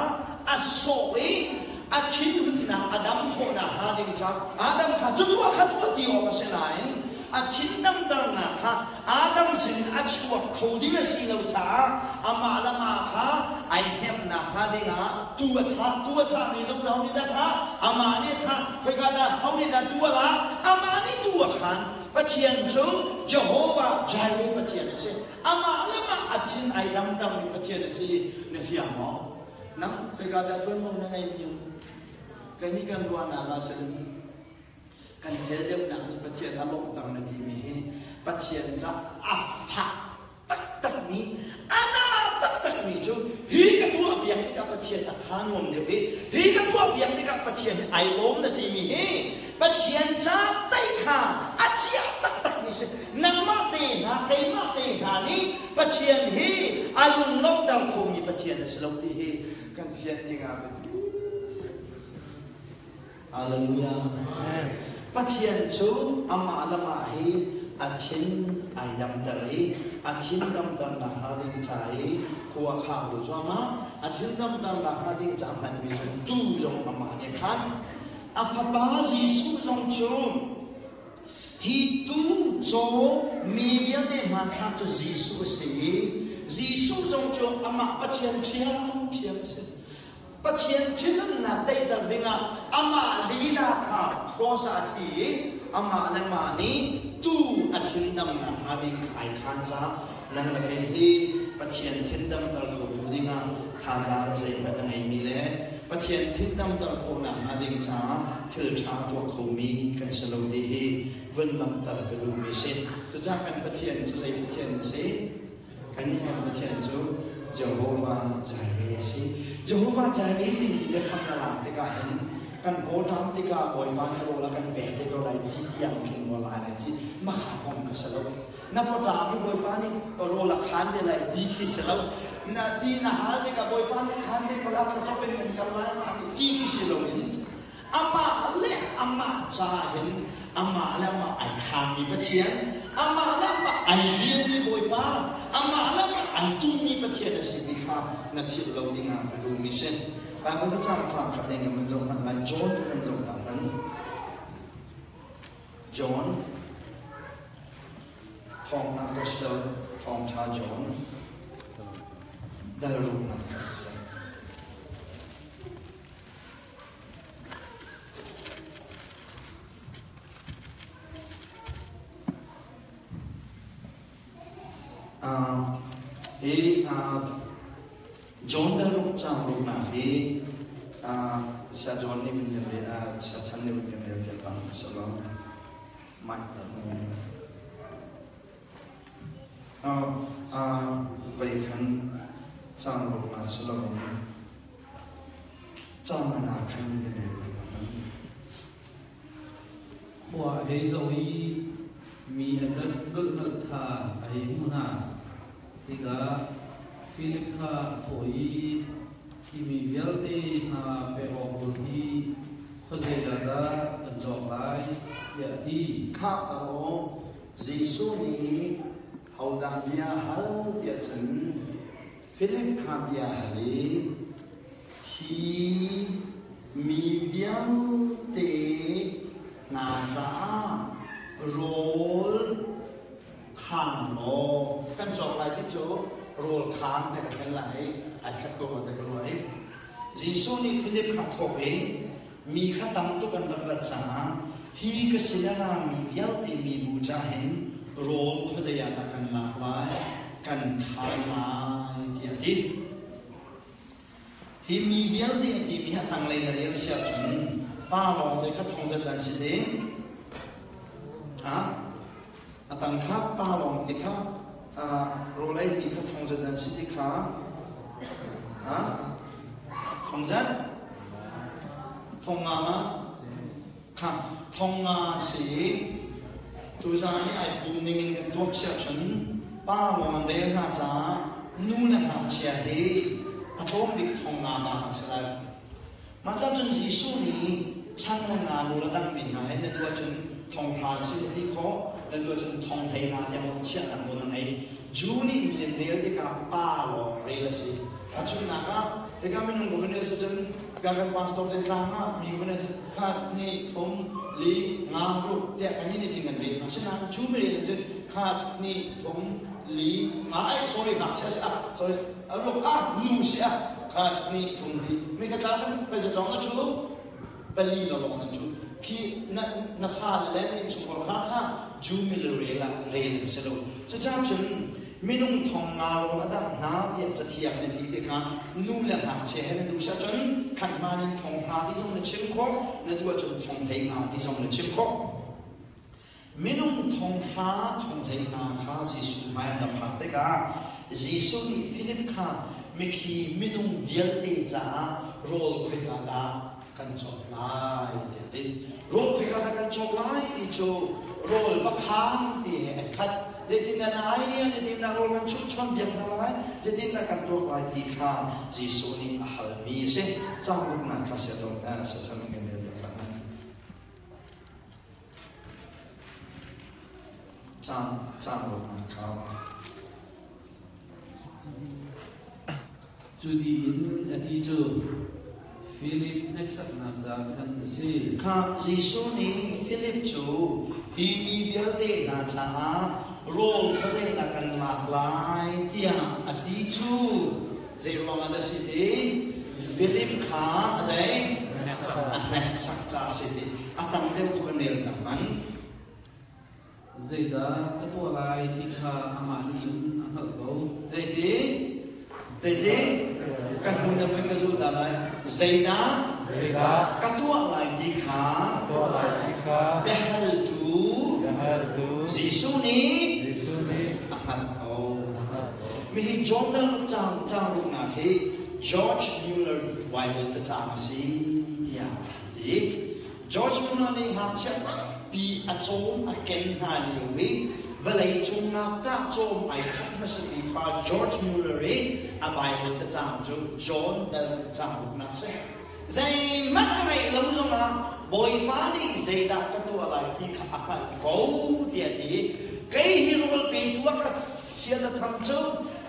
a sawh i a thinhunnak a dam khawhnak hnga ding caah Adam kha cu tuah kha tuah ti awk a si nain a thin damternak kha Adam sin a chuak kho ding a si lo caah amah le amah kha ai hnemhnak hnga dingah tu a thah tu a thah mi zong ho nih dah thah amah nih a thah khoika dah ho nih dah tu a lak amah nih tu a khan Pathian cu Jehovah Jireh Pathian a si amah le amah a thin ai damter mi Pathian a si na fiang maw nang khoika dah ṭuanvo na ngei mi kan nih kan ruahnak ah cun Kan fel deuhnak nih Pathian a lawmhter na timi hi Pathian ca a fak taktakmi, a na taktakmi cu hi ka tuah piak tikah Pathian a tha nuam deuh i hi ka tuah piak tikah Pathian hi ai lawm na timi hi Pathian ca tei kha a ciah taktakmi si. Nangmah te hna, keimah te hna nih Pathian hi a lunglawmhter khomi Pathian a si lo ti hi kan fian ding ah biapi. Hallelujah. Pathian cu amah le mah hi a thin ai damter i a thin damternak hnga ding ca i khua khang tu cu amah a thin damternak hnga ding ca hmanmi zong tu zong amah nih khan a fapa Jesuh zong cu hi tu caw mi vialte hmanthlak cu Jesuh a si i Jesuh zong cu amah Pathian ṭhiamṭhiam a si. Pathian thinhunnak daihter dingah amah lila kha cross ah a thi i amah le mah nih tuu a thindamnak hnga ding kha ai khaan caah nang le kei hi Pathian thindamter khotu dingah thazaang zeihmanh a ngeimi le Pathian thindamter khawhnak hnga ding caah thil ṭha tuah khomi kan si lo ti hi vun langhter ka duhmi si. Cucaah kan Pathian cu zei Pathian a si? Kannih kan Pathian cu Jehovah Jireh a si. Jehovah Jireh timi biafang a lak tikah hin kan pawṭam tikah Bawipa nih rawl a kan pek te ko lai ti tiang khin maw lai lai ci makha kong kha si lo. Na pawṭam i Bawipa nih rawl a khaan te lai ti khi si lo. Na ti na hal tikah Bawipa nih khaan te ko lai ka cop in kan kal lai ma ti khi si lo in amah le amah ca hin amah le amah ai khaangmi Pathian, amah le amah ai rianmi Bawipa, amah le amah ai tummi Pathian a si ti kha na philh lo ding ah ka duhmi si. Bible ka cang cang khat ding kan zoh hmanh lai. John kan zoh ta hmanh. John Thawngtha Gospel Thawngtha John dal ruknak kha siseh. Hi John dal ruk caang ruknak hi Saya John nih vun kan rel Saya Chan nih vun kan rel piak ta selaw Vei khan caan ruknak si loin caan man ah khan kan rel ve hna. Khua a hei zoh i mi an rat lulhmalh kha a hei hmuh hna. Tikah Filip kha a thawh i, Hi mi vialte hna pek awk rawl hi khuazei ah dah kan cawk lai? tiah a ti. Khah ka aw, Jesuh nih hodah bia hal tiah cun Filip kha bia hal i, Hi mi vialte hna caah rawl khaan law kan cawk lai ti cu rawl khaan te ka thlen lai ai khat ko te ka ruah i Jesuh nih Philip kha thawk i mi kha tam tuk an rak rat caah hi ka sin a rami vialte mibu ca hin rawl khuazei ah dah kan lak lai kan khai lai tiah a ti. Hi mi vialte a timi a tanglei na rel si ahcun pa lawng te kha thong zat an si te. Ha? A tang kha pa lawng te kha rawlei mi kha thong zat an si ti kha ha? Thong zat? Thong nga ma? Kha thong nga si. Tuzaan i ai pum ning in kan tuak si ahcun pa lawng an rel hna caah nu le ngakchia hi a tlawm bik thong nga bak an si lai. Mah ca cun Jesuh nih chang le nga rawl a dangmi hna he na duh ahcun thong hra an si na ti khawh, na duh ahcun thong hlei nga tiang chiahnak nawl na ngei. Jew nih mi an rel tikah pa lawng rel a si. Tahchunhnak ah, hika minung ka vun si cun ka kan pastor te tlang ah mi vun si khat hnih thum li nga ruk tiah kan nih cin kan rel hna. Asinain Jew mi rel cun khat hnih thum li nga ai sorry ngakchia si ah sorry ruk ah nu si ah khat hnih thum li mi ka tlang kan pezat lawng na chu pali lawng na chu khi na na fale le na innchungkhar kha kha Jew mi le rel ah rel an si lo. Cucaah cun minung thong nga rawl a dangh hna tiah cathiang nih a ti tikah nu le ngakchia he na duh si ahcun khanhman in thong hra ti zong na chim khawh, na duh ahcun thong hlei nga ti zong na chim khawh. Minung thong hra thong hlei nga kha Jesuh hmai an rak phak tikah Jesuh nih Filip kha mikhi minung vialte caah rawl khoika dah kan cawk lai tiah a ti. Rawl khoika dah kan cawk lai ti cu rawl va khang ti he an khat. Zeitindah na ai nia, zeitindah rawl kan chuh chuan biak hna lai, zeitindah kan tuak lai ti kha Jesuh nih a halmi a si. Caang kha siachan kan rel biak hna. Caang caang ruknak kha. Cu dih in a ti cu Filip hneksaknak ca khan a si. Kha Jesuh nih Filip cu hi mi vialte hna caah rawl khuazeidah kan lak lai tiah a ti cu zei ruangah dah si ti? Filip kha a zei? A hneksak caah a si ti. A tam deuh kha kan rel ta hmanh. Zeidah ka tuah lai ti kha amah nih cun a hngalh ko. Zeiti? Zeiti? Ka hnu na voi ka zul ta lai. Zeidah? Zeidah? Ka tuah lai ti kha tuah lai ti kha biahaltu biahaltu Jesuh nih Jesuh nih a hngalh ko. a hngalh ko. Mihi Jordan caang caang ruknak hi George Mueller Bible cacang a si tiah an ti. George Mueller nih ngakchia tampi a cawm a ken hna lio i vawleicung ngakṭah cawm ai thawk hmasabik pa George Mueller i a Bible cacang cu John dal caang ruknak a si. Zeihmanh a ngeih lo. lo zongah Bawipa nih zeidah ka tuah lai ti kha a hngalh ko tiah a ti. Kei hi rawl petu ah ka fial a tham cu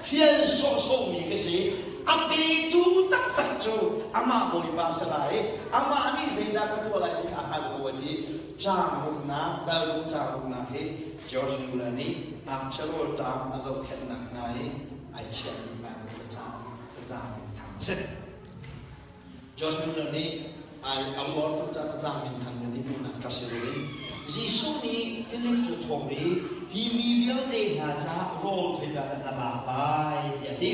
fial sawhsawhmi ka si. A petu taktak cu amah Bawipa si lai. Amah nih zeidah ka tuah lai ti kha a hngalh ko a ti. Caang ruknak, dal ruk caang ruknak hi George Muller nih ngakchia rawlṭam a zohkhenhnak hna i ai chiahmi Bible cacang cacang minthang a si. George Muller nih ai a uar tuk caah cacang minthang ka ti duhnak ka si loin Jesuh nih Philip cu thawk i hi mi vialte hna caah rawl khoika dah na lak lai tiah a ti.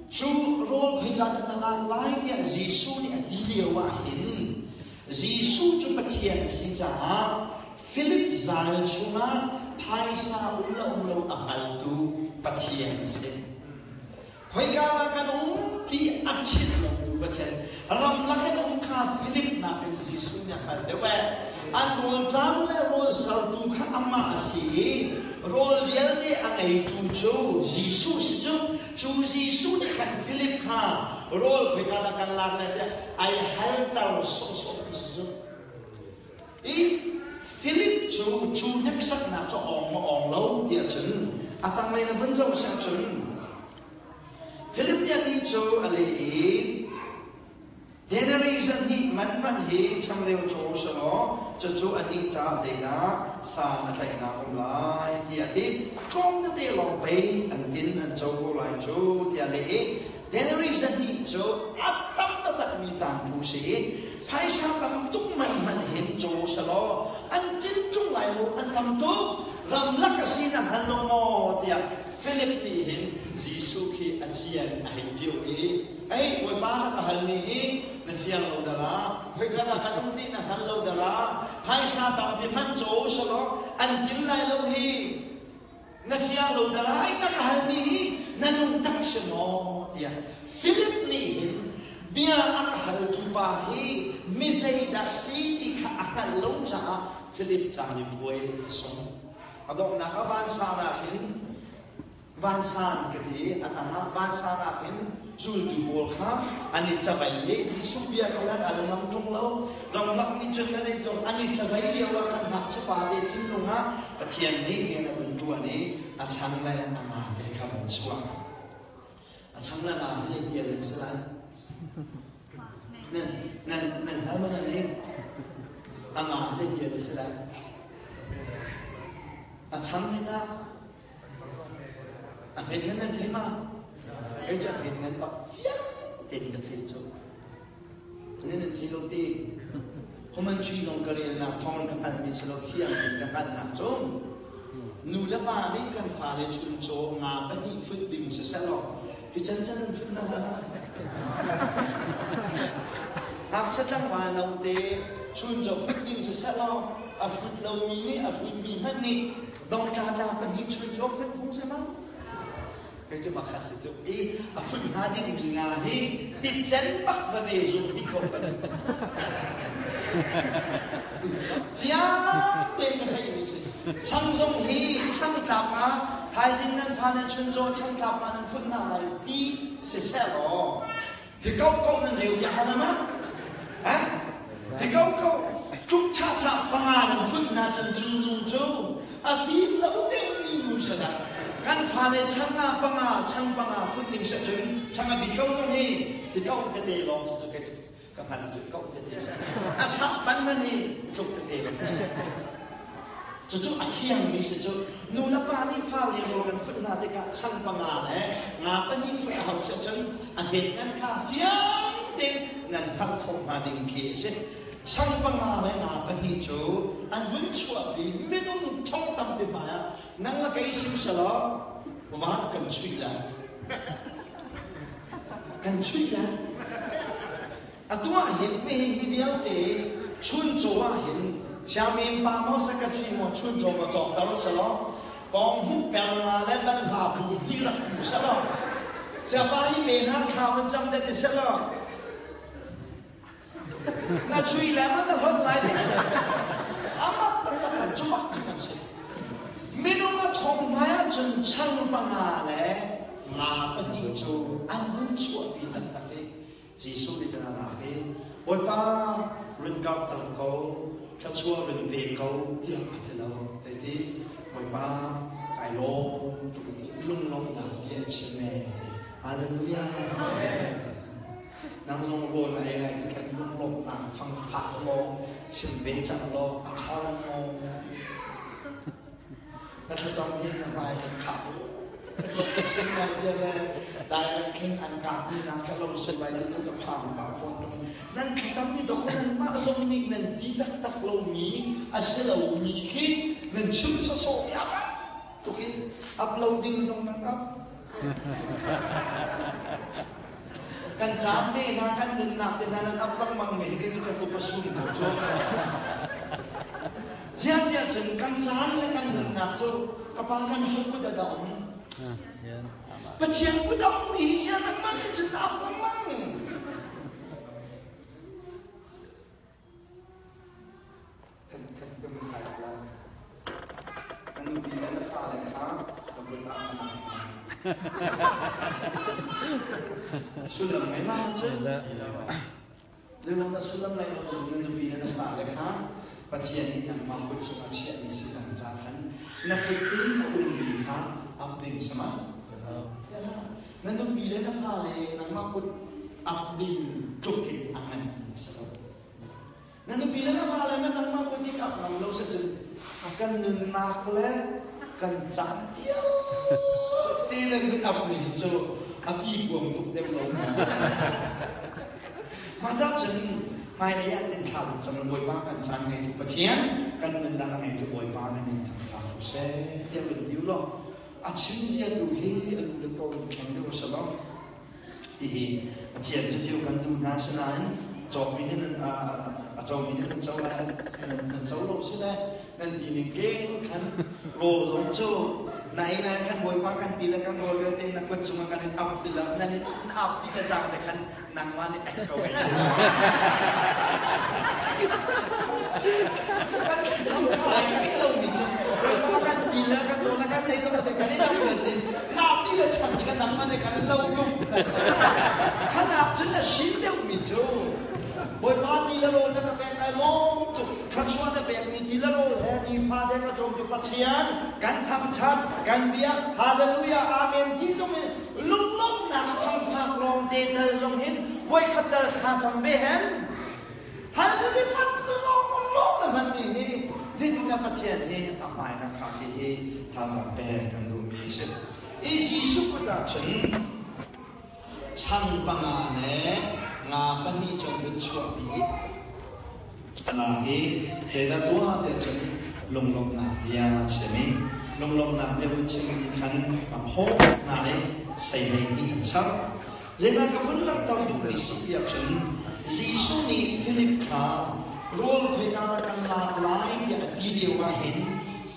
Cu rawl khoika dah na lak lai tiah Jesuh nih a ti lio ah hin Jesuh cu Pathian a si caah Philip zal chungah phaisa um le um lo a hngaltu Pathian a si. Khoika dah kan um ti a philh lotu Pathian. Ramlak in um kha Philip nakin Jesuh nih a hngalh deuh eh. An rawlṭam le rawl sertu kha amah a si i rawl vialte a ngeitu cu Jesuh si cu. Cu Jesuh nih khan Philip kha rawl khoika dah kan lak lai tiah ai halter sawhsawh khi si cu. I Philip cu cu hneksaknak cu awng maw awng lo tiah cun a tanglei na vun zoh seh cun Philip nih anih cu a leh i Denari zahnih man man hi changreu caw selaw cucu anih caah zeidah san a tlaihnak um lai tiah a ti. Tlawm tete lawng pei an tin an co ko lai cu tiah a leh i Denari zahnih cu a tam taktakmi tanpu si i phaisa tam tuk man hmanh hin caw selaw an tin ṭung lai lo an tam tuk ramlak a si na hngal lo maw tiah Philip nih hin Jesuh khi a cian a hei pioh i ei Bawipa na ka halmi hi na fiang lo dara khoika dah kan um ti na hngal lo dara phaisa tampi hmanh caw selaw an tin lai lo hi na fiang lo dara ai na ka halmi hi na lungtak si maw tiah Philip nih hin bia a ka haltu pa hi mi zeidah si ti kha a hngalh lo caah Philip camipuai a sung. A donghnak ah vansang ah khin vansan ka ti a tangah vansang ah khin zultu pawl kha an i cavei i Jesuh bia kha lan an ngam ṭung lo. Ramlak nih cun an i an i cavei lio ah khan ngakchia pa te thinlung ah Pathian nih rian a vun ṭuan i a chang le a nga te kha van chuak. A chang le nga hi zei ti an si lai? Nan nan nan hal ma nan ning? A nga hi zei ti an si lai? A chang he ta? A hmet nan nan thei ma? Kei cu a hmet ngan bak fiang tein ka thei cu. Nan nan thei lo ti. Human tree zong ka relnak thawng ka hngalhmi si lo fiang in ka hngalhnak cu nu le pa nih kan fale chuncaw nga pahnih fut ding siselaw hi can can an fut na hlah ngakchia tlangval note chuncaw fut ding siselaw a hrut lomi nih a hrutmi hmanh nih dongtla tla pahnih chuncaw fut phung si ma Kei cu makha si cu i a fut hnga dingmi nga hi ticen bak va ve zum dih ko kan Fiang tein ka theihmi si. Chang zong hi chang tlak ah thaizing nan fa le chuncaw chang tlak ah nan fut hna lai ti siseh law hi ko ko nan reu piak hna ma? Ha? Hi ko ko tluk cha cha panga nan fut hna cun cu nu cu a fim lo deuhmi nu sinah kan fale chang nga panga chang panga fut ning se cun chang a bi ko ko hi hi ko tete lawng cu kei ka hngal cu ko tete sa a chak pan man hi tluk tete lawng cucu a fiangmi si cu nu le pa nih fale rawl kan fut hna tikah chang panga le nga pahnih fut a hau si cun a hmet ngan kha fiang tein nan hngalh khawh hnga ding khi a si Sang panga le nga pahnih cu an hun chuahpi minung thong tampi hmaiah nang le kei sim selaw van kan chuih lai. Kan chuih lai. Atu ah hin mi hi vialte chuncaw ah hin chairman pa maw secretary maw chuncaw maw cawk tar selaw kong hmuh per nga le ban hla bu hi rak pu selaw siapa hi me hna thla van cam det selaw Na chui le ma na hlonh lai ding. Amak taktak an cumak cu kan si. Minung a thong hmai ahcun chang panga le nga pahnih cu an vun chuahpi taktak i Jesuh nih kan lak i Bawipa run karhter ko, thluachuah run pe ko tiah a ti lo. Hei ti, Bawipa kai lawm tuk ti lunglawmhnak bia a chim ee ti. Hallelujah. Amen. Nang zong rawl na ei lai ti khan lunglawmhnak fangfak lawng chim ve cang law a ṭha lo maw? Na thlacam hi na hmai kan khah chim lai tia le direct khin an kap mi na kha lo sul lai ti cu ka phang pah fawn tung. Nan thlacam mi dok nan mah zong nih nan ti taktak lo mi a si lo mi khi nan chim sawsawh mi a tukin uploading zong nan up. Kan caan te hna kan nunnak te hna nan up lengmang mi hi kei cu ka tuk a sum ko cu. Ziah tiah cun kan caan le kan nunnak cu ka pa kan hal kut a dah um. Pathian kut a um mi hi ziah nangmah nih cun na up lengmang. Kan kan kan kai la. Na nupi le na fale kha na kut ah na Sullam ngei ma cu? Zeiruang dah sullam ngei lo cu na nupi le na fale kha Pathian nih nangmah kut cungah chiahmi si cang ca khan na kut i a ummi kha ap ding sama. Na nupi le na fale nangmah kut ap ding tluk in a ngan si lo. Na nupi le na fale ma nangmah kut i ap ngam lo si cun a kan nunnak le kan caan vialte le min ap mi hi cu a pi puang tuk deuh lo. Mah ca cun hmailei ah tin thla cang Bawipa kan caan ngeitu Pathian kan nunnak a ngeitu Bawipa na min thangṭha ko seh tiah kan ti u law a chim zia tu hi a lu le taw in thleng deuh a si lo. Tihi Pathian cu hiu kan duh hna sinain a cawkmi nih nan a comi nih nan co lai nan co lo si le nan ti ning ken khan rawl zong cu na ei lai khan Bawipa kan ti le kan rawl vialte na kut cungah kan in ap ti lo nan in ap ti le cang te khan nangmah nih ek ko ei kan chung kha ai ei lo mi cu Bawipa kan ti le kan rawl le kan ei zong te kan in ap le ti nap ti le chang ti kan nangmah nih kan lo tuk khanak cun a sin deuh mi cu Bawipa ti le rawl na ka pek ai lawm tuk thluachuah na pekmi ti le rawl he nifa dek a cawmtu Pathian kan thangṭhat kan biak hallelujah amen ti zong in lunglawmhnak fangfak lawng te tel zong hin voikhat tel thla cam ve hen hal ringawt lawng lawng na hman mi hi zeitin dah Pathian hi a hmai na khak ti hi thazaang pek kan duhmi a si. I Jesuh kut ah cun chang panga le nga pahnih cu an vun chuahpi i a lak i zeidah tuah tiah cun lunglawmhnak bia a chim i lunglawmhnak bia vun chim khan a phawt hna i sei 12 an char. Zeidah ka vun langhter duhmi si tiah cun Jesuh nih Filip kha rawl khoika dah kan lak lai tiah a ti lio ah hin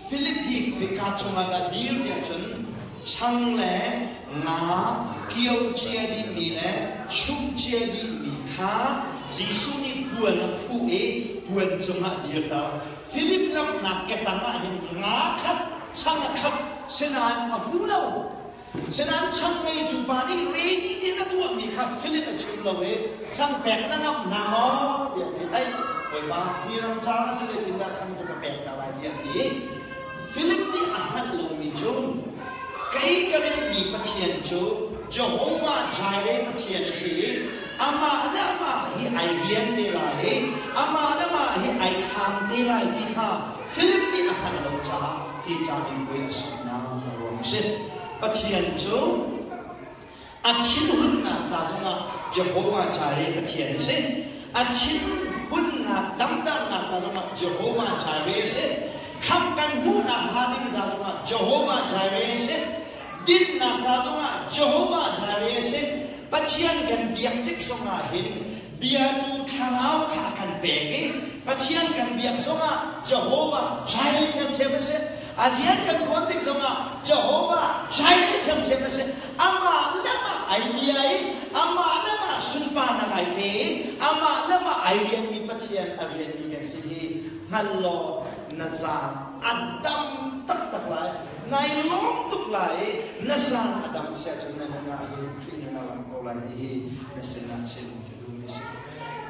Filip hi khoika chungah dah dir tiah cun chang le nga kio cia dihmi le chumh cia dihmi kha Jesuh nih puan a khuh i puan cungah a dirter. Filip lamnak ketang ah hin nga khat chang a khat sinain a hmu lo. Sinain chang ngeitu pa nih ready tein a tuahmi kha Philip a chim lo i chang pek na ngamh hna maw tiah a ti. Ei, Bawipa, hi ram caah cu zeitindah chang cu ka pek hna lai tiah a ti. Philip nih a hngalh lomi cu kei ka rianmi Pathian cu Jehovah Jireh Pathian a si i amah le amah hi ai rian te lai i amah le amah hi ai khang te lai ti kha Philip nih a hngalh lo caah hi ca mipuai a sungnak a ruang a si. Pathian cu a thinhunnak ca zongah Jehovah Jireh Pathian a si. A thinhunnak damternak ca zongah Jehovah Jireh a si. Khamh kan hmuhnak hnga ding ca zongah Jehovah Jireh a si. Dinnak ca zongah Jehovah Jireh a si. Pathian kan biak tik zongah hin biatu thlarau kha a kan pek i Pathian kan biak zongah Jehovah Jireh thiamthiam a si. A rian kan tuan tik zongah Jehovah Jireh thiamthiam a si. Amah le amah ai bia i amah le amah sunparnak ai pe i amah le amah ai rianmi Pathian a rianmi kan si hi hngal law na zaang a dam taktak lai. Nai lawm tuk lai i na zaang a dam sia cun na nun ah hin Khrih nun a lang ko lai ti hi na sinah chim ka duhmi a si.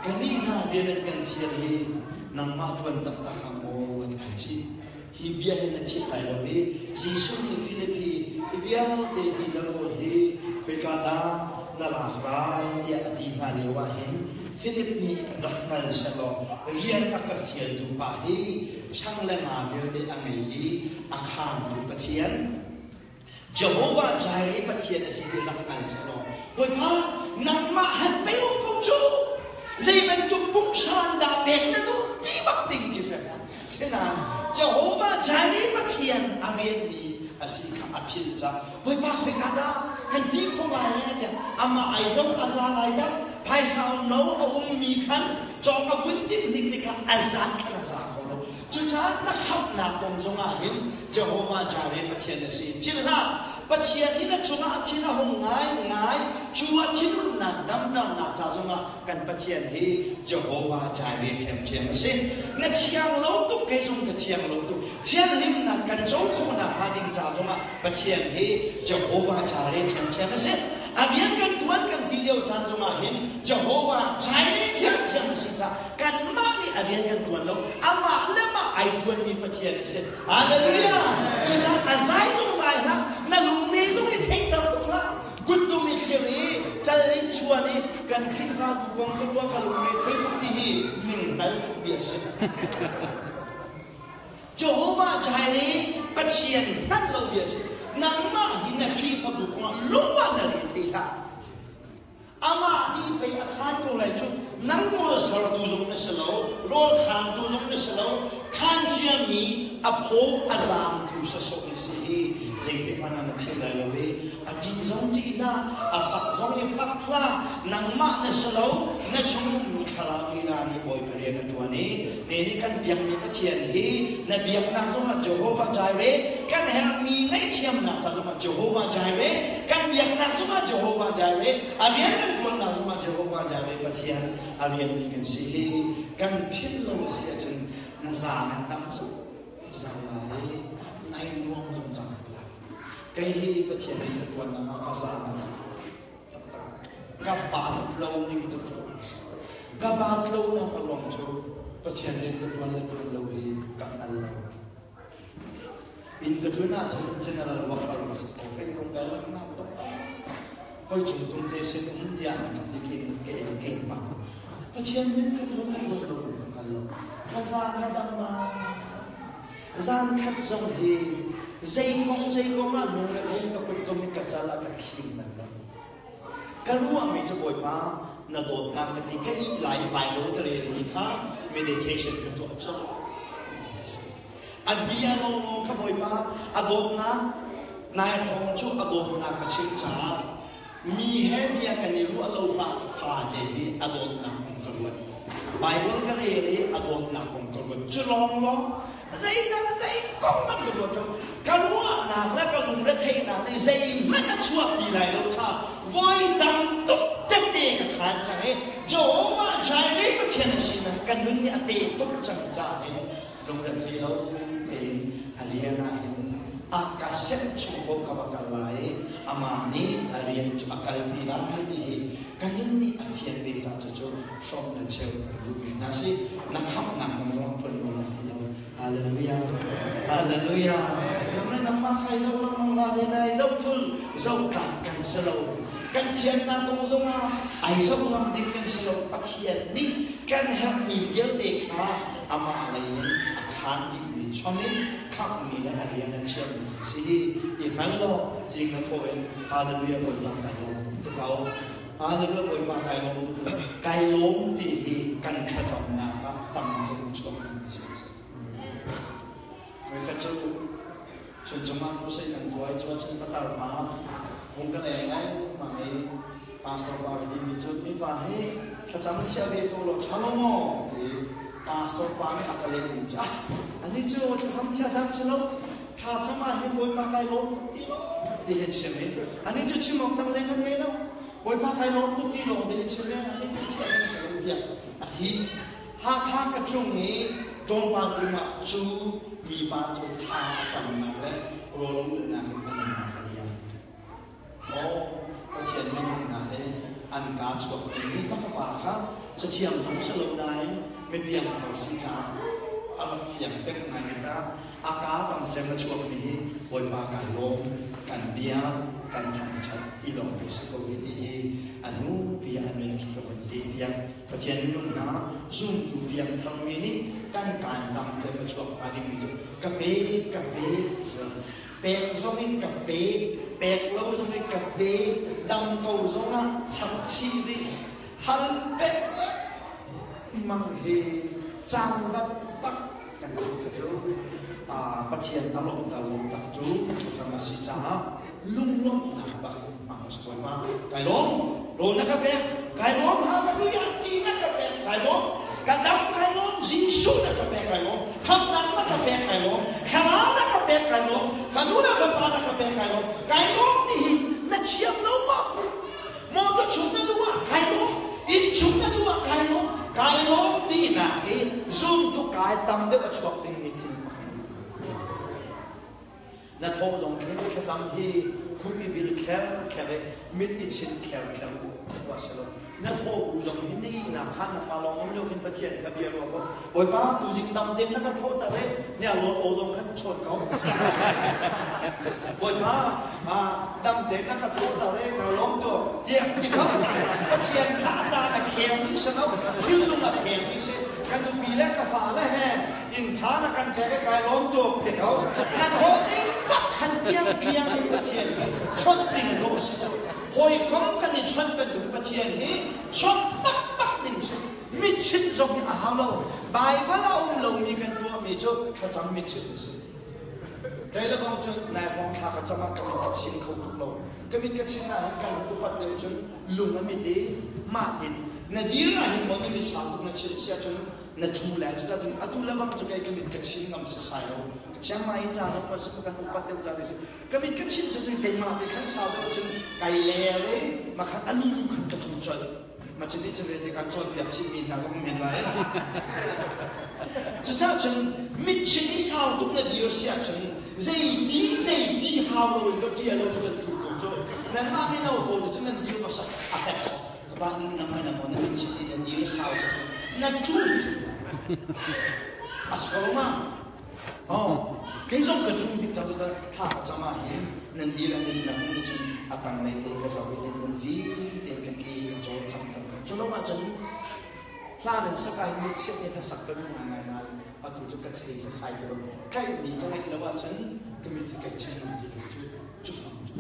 Kannih hna rian an kan fial hi nangmah ṭuan taktak ah maw an kai chih? Hi bia hi na philh lai lo i Jesuh nih Filip hi hi vialte ti le rawl hi khoika dah na lak lai tiah a ti hna lio ah hin Filip nih rak hngal sehlaw rian a ka fialtu pa hi chang le nga vialte a ngei i a khaangtu Pathian Jehovah Jireh Pathian a si ti rak hngal sehlaw Bawipa nangmah han pe um ko cu zei bantuk pungsan dah pek na duh ti bak ding khi si sinain Jehovah Jireh Pathian a rianmi a si kha a philh cah Bawipa khoika dah kan ti kho lai eh tiah amah ai zong a za lai dah phaisa um lo a ummi khan cawk a vun timh hnik tikah a zat khan a za kho lo. Cucaah na khamhnak kong zongah hin Jehovah Jireh Pathian a si. Philh hlah, Pathian hi na cungah a thin a hung ngaingai. Cu a thinhunnak damternak ca zongah kan Pathian hi Jehovah Jireh ṭhiamṭhiam a si. Na thiang lo tuk, kei zong ka thiang lo tuk. Thianhlimnak kan co khawhnak hnga ding ca zongah Pathian hi Jehovah Jireh ṭhiamṭhiam a si. A rian kan ṭuan kan ti lio caan zongah hin Jehovah Jireh ṭhiamṭhiam a si caah kanmah nih a rian kan ṭuan lo, amah le mah ai ṭuanmi Pathian a si. Hallelujah! Cucaah a zai zong zai hlah, na lungme zong i theihter tuk hlah. Kuttum i thlir i cal i chuan i kan Khrihfabu kong ka ruah ka lungre thei tuk ti hi ninghngal tuk bia a si. Jehovah Jireh Pathian hngalh lo bia a si. Nangmah hi na Khrihfabu kongah lung ah na re thei hlah. Amah nih pei a khaan ko lai cu. Nang rawl sertu zong na si lo, rawl khaangtu zong na si lo, khaan ciami a phaw a zaamtu sasawh na si hi zeitik hmanh ah na philh lai lo i a ṭih zong ṭih hlah, a fak zong i fak hlah, nangmah na si lo, na chung ummi thlarau lila nih Bawipa rian a ṭuan i ne nih kan biakmi Pathian hi na biaknak zongah Jehovah Jireh, kan herhmi ngaihthiamnak ca zongah Jehovah Jireh, kan biaknak zongah Jehovah Jireh, a rian kan ṭuannak zongah Jehovah Jireh Pathian a rianmi kan si hi kan philh lo a si ahcun na zaang an dam zungzal lai, nai nuam zungzal lai. Kei hi Pathian rian ka ṭuannak ah ka zaang a dam taktak. Ka baat lo ning cu ka baat lo nak a ruang cu Pathian rian ka ṭuan le ṭuan lo hi ka hngal lo. Inn ka tlun ahcun general worker ka si ko. Kei tung kai laknak tuk ta. Hoi chung tung te sin um tiah an ka ti ke ke ke pa. Pathian rian ka ṭuan le ṭuan lo ka hngal lo. Ka zaang a dang ma. Zan khat zong hi zei kong zei kong ah lung ka thei ka kut tum in ka cal ah ka khing bal lo. Ka ruahmi cu Bawipa na dawtnak ka ti ka ih lai i Bible ka rel mi kha meditation ka tuah colh. A bia lawnglawng kha Bawipa a dawtnak nai hrawng cu a dawtnak ka chimh caah mi he bia kan i ruah lo pah fate hi a dawtnak kong ka ruat. Bible ka rel i a dawtnak kong ka ruat. Cu lawnglawng zeidang zei kong hmanh ka ruat lo. Ka ruahnak le ka lungretheihnak nih zeihmanh a chuak ti lai lo kha voi tam tuk tette ka khaan cang i Jehovah Jireh Pathian a sinak ka nun nih a te tuk cang caah hin lungrethei lo tein a lian ah hin a ka senh chung paoh ka va kal lai i amah nih a rian cu a kalpi lai ti hi ka nun nih a fian ve ca cucu hrawm le cheu kan duhmi hna si. Na khamhnak kong zong ṭuan ko na lo. Hallelujah, hallelujah. Nang le nangmah khai zoh lengmang la zei nai zoh thul zoh tlak kan si lo. Kan thiannak kong zongah ai zoh ngam ding kan si lo. Pathian nih kan herhmi vialte kha amah lei in a khaan dihmi chom in khamhmi le a rian a chiahmi a si hi i hngal law zing na thawh in hallelujah Bawipa kai lawm tuk ko. Hallelujah Bawipa kai lawm tuk. Kai lawm ti hi kan thlacamnak ah tam cem chuak ding a si. Voikhat cu Chuncung ah crusade kan tuah i cu ahcun patar pa hung ka leng lengmang i pastor pa ka timi cu mipa hi thlacam thiah ve tu law ṭha lo maw ti pastor pa nih a ka lehmi cu ah ani cu thlacam thiah tlak si lo thla cam ah hin Bawipa kai lawm tuk ti lo ti he chim i ani cu chim awk dang zeihmanh ngei lo Bawipa kai lawm tuk ti lawng ti he chim i ani cu thiah ding si lo tiah a thi. Hakha ka tlung i tlawmpal kum ah cu mipa cu thla a camnak le rawl a ulhnak in ka nunnak a liam. Aw, Pathian minung hna he. An kaa chuak mi nih fapa kha cathiang zong si lo nain mipiang thar si caah a rak fiang peng ngai ta. A kaa tam cem a chuak mi hi Bawipa kai lawm, kan bia, kan thangṭhat ti lawng pei si ko hi ti hi a nu pi a nun khi ka vun ti piak. Pathian minung hna zumtu piangthar mi nih kan kaan tam cem a chuak hnga dingmi cu ka pe, ka pe ti si. Pek zong in ka pe, pek lo zong in ka pe, dam ko zong ah chap chih rih. Hal pek lengmang hi cangvat bak kan si cu Pathian a lawmhter lo taktu thlacam a si caah lunglawmhnak bak in hmang a si Bawipa. Kai lawm, rawl na ka pek, kai lawm, hallelujah, ti na ka pek, kai lawm, ka dam kai lawm, Jesuh na ka pek kai lawm, khamnak na ka pek kai lawm, thlarau na ka pek kai lawm, fanu na fapa na ka pek kai lawm, kai lawm ti hi na thiam lo maw? Motor chung na luh ah kai lawm, inn chung na luh ah kai lawm, kai lawm tinak hi zumtu kai tam deuh a chuak dingmi thil pakhat. Na thaw zong khi thlacam hi khut i bil kher kher i mit i chin kher kher wa si lo. Na thaw bu zong hi ni na khan na pa lawng um lio khin Pathian kha bia ruah ko. Bawipa tuzing dam ten na ka thaw ta re nia lawn o zong khan chawn ko. Bawipa dam ten na ka thaw ta re ka lawm to tiah ti kho. Pathian kha ta na kheng mi si lo, thil lung a kheng mi si. Ka nupi le ka fa le he inn tha na kan pek i kai lawm tuk ti ko. Nan haw ding bak khan piang piang in Pathian hi chawnh ding dawh si cu. Hawikom kan i chawnh bantuk Pathian hi chawnh taktak ding si. Mitchinh zong hi a hau lo. Baibal a um lomi kan tuahmi cu thlacam mitchinh a si. Kei le bang cun nai hrawng thla ka cam ah ka mit ka chin kho tuk lo. Ka mit ka chin ah hin kan upat deuh cun lung a mit i mah tin na dir ah hin maw na mit sang tuk na chin sia cun na tlu lai. Cucacun atu le bang cu kei ka mit ka chin ngam sasai lo. Ka Chiang Mai ca zong pa si kan upat deuh ca si. Ka mit ka chin cun keimah te khan sau deuh cun kai ler i makhan a lulu khan ka tlu colh. Ma cu nih cun te kan cawnpiak chinmi hna zong men lai. Cucaah cun mitchin i sau tuk na dir si ahcun zeiti zeiti hau lo in ka ṭia lo cu kan tu ko cu. Nanmah mino pawl nih cun nan dir hmasa a fek cu. Ka pa na mai na maw na mitchin i na dir sau cu na tu a si ko ma? Oh, kei zong ka tum bik ca cu thla ka cam ah hin nan dir an in lam ni cun a tanglei te ka zoh i te kun fim tein ka ke ka cawl cang cang. Cu lo ah cun hla nan sak ah hin mitchiat nih hlasak ka duh ngaingai nain atu cu ka chei sasai ti lo. Tlaihmi ka ngeih lo ahcun ka mit hi kai chin ti lo cu cu fang cu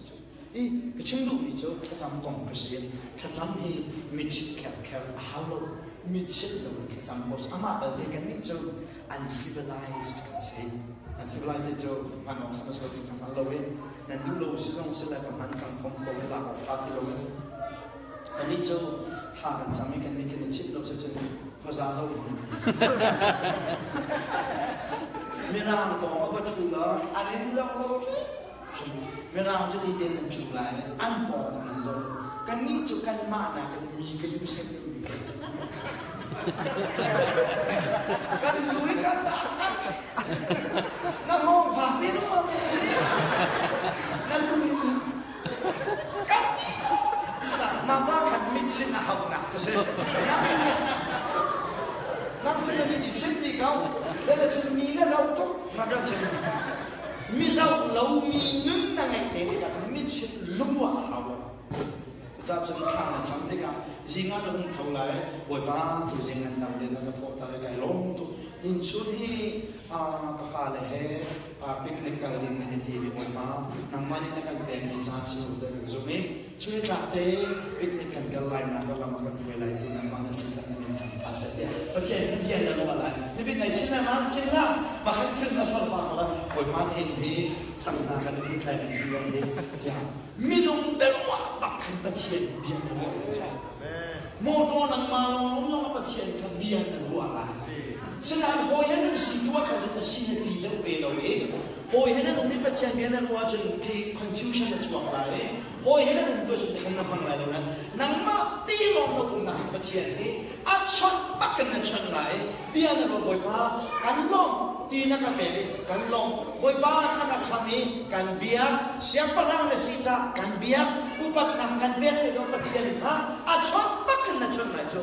cu. I ka chim duhmi cu thlacam kong ka si. Thlacam hi mitchit kherkher a hau lo. Mitchit lo in thlacam ko. Amah belte kannih cu uncivilized kan si. Uncivilized ti cu hman awk sama lo ti ka hngal lo i nan duh lo si zong si le ka hman cang fom ko i lak awk ṭha ti lo in. Kannih cu thla kan cam i kannih kan i chit lo si cun khuaza zo Mirang pawng a va ṭhu law an in zoh lo. Mirang cu ti tein an ṭhu lai, an pawng in an zoh. Kannih cu kanmah nakin mi ka yu set deuhmi kan si. Kan lu i kan na hngawng fak ti nu ma na lu kan ti mah ca khan mitchin a hauhnak cu si. Nang cu na mit i chinh mi ko. Cun mi na zoh tuk ma ka chim. Mizo lomi nun na ngeih te tikah cun mitchinh lungruah a hau lo. Cucaah cun thla na cam tikah zing ah na hung tho lai, Bawipa tuzing nan dam te na ka thawhter i kai lawm tuk. Inn-chun hi ka fale he picnic kal ding kan i tim i Bawipa nangmah nih na kan pekmi caan si lo tiah kan zumh i Chun tlak te picnic kan kal lai nak lam ah kan hruai lai tu nangmah na sin tak na min thang tha seh tiah Pathian kan bia na ruah lai. Na bit nai chin lai ma chin la ma khan thil na sal pa ko la Bawipa nih hi sang hna kan in tlai kan ti hi tiah minung biaruah bak khan Pathian bia na ruah lai. Motor nangmah lawng lawng Pathian kha bia na ruah lai. Sinain hawi han nan si tu ah khan cun a si na ti deuh ve lo i. Hawi he nan um i Pathian bia nan ruah ahcun khi confusion a chuak lai i hawi he nan um tu ahcun tikhan na hmang lai lo nan nangmah te lawng na umnak Pathian hi a chawnh bak in na chawnh lai i bia na ruah Bawipa kan lawmh ti na ka pek i kan lawmh Bawipa na ka khamh i kan biak siangpahrang na si caah kan biak upatnak kan pek te do Pathian kha a chawnh bak in na chawnh lai cu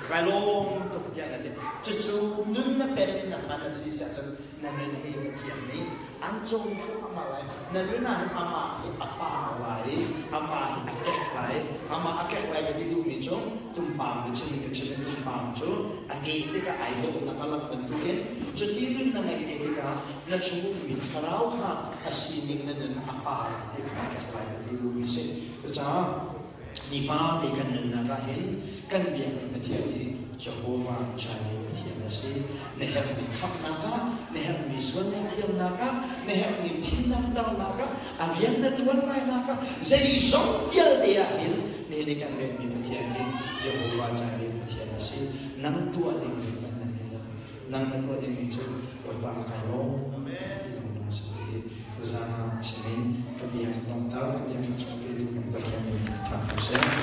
kai lawm tuk tiah na ti cucu nun na pek in na hman a si siah cun na nun hi Pathian nih an cawm thluahmah lai na nun ah hin amah hi a par lai amah hi a kek lai amah a kek lai ka ti duhmi cu tumpang ka chim ka chim tumpang cu a ke tikah ai dawhnak a lang bantukin cuti nun na ngeih te tikah na chung ummi thlarau kha a sining na nun a par lai ti kha a kek lai ka ti duhmi si cucaah Nifate kan nunnak ah hin kan biakmi Pathian hi Jehovah Jireh Pathian a si. Na herhmi khamhnak ah, na herhmi sual ngaihthiamnak ah, na herhmi thindantarnak ah, a rian na ṭuan lainak ah, zeizong vialte ah hin nihin i kan rianmi Pathian hi Jehovah Jireh Pathian a si. Nang tuah ding zeihmanh na nei lo. Nang na tuah dingmi cu Bawipa kai lawm ti lawng si ti tuzaan ah chim in ka bia ka tongter, ka bia ka chuahpitu kan Pathian min thangṭhat ko seh.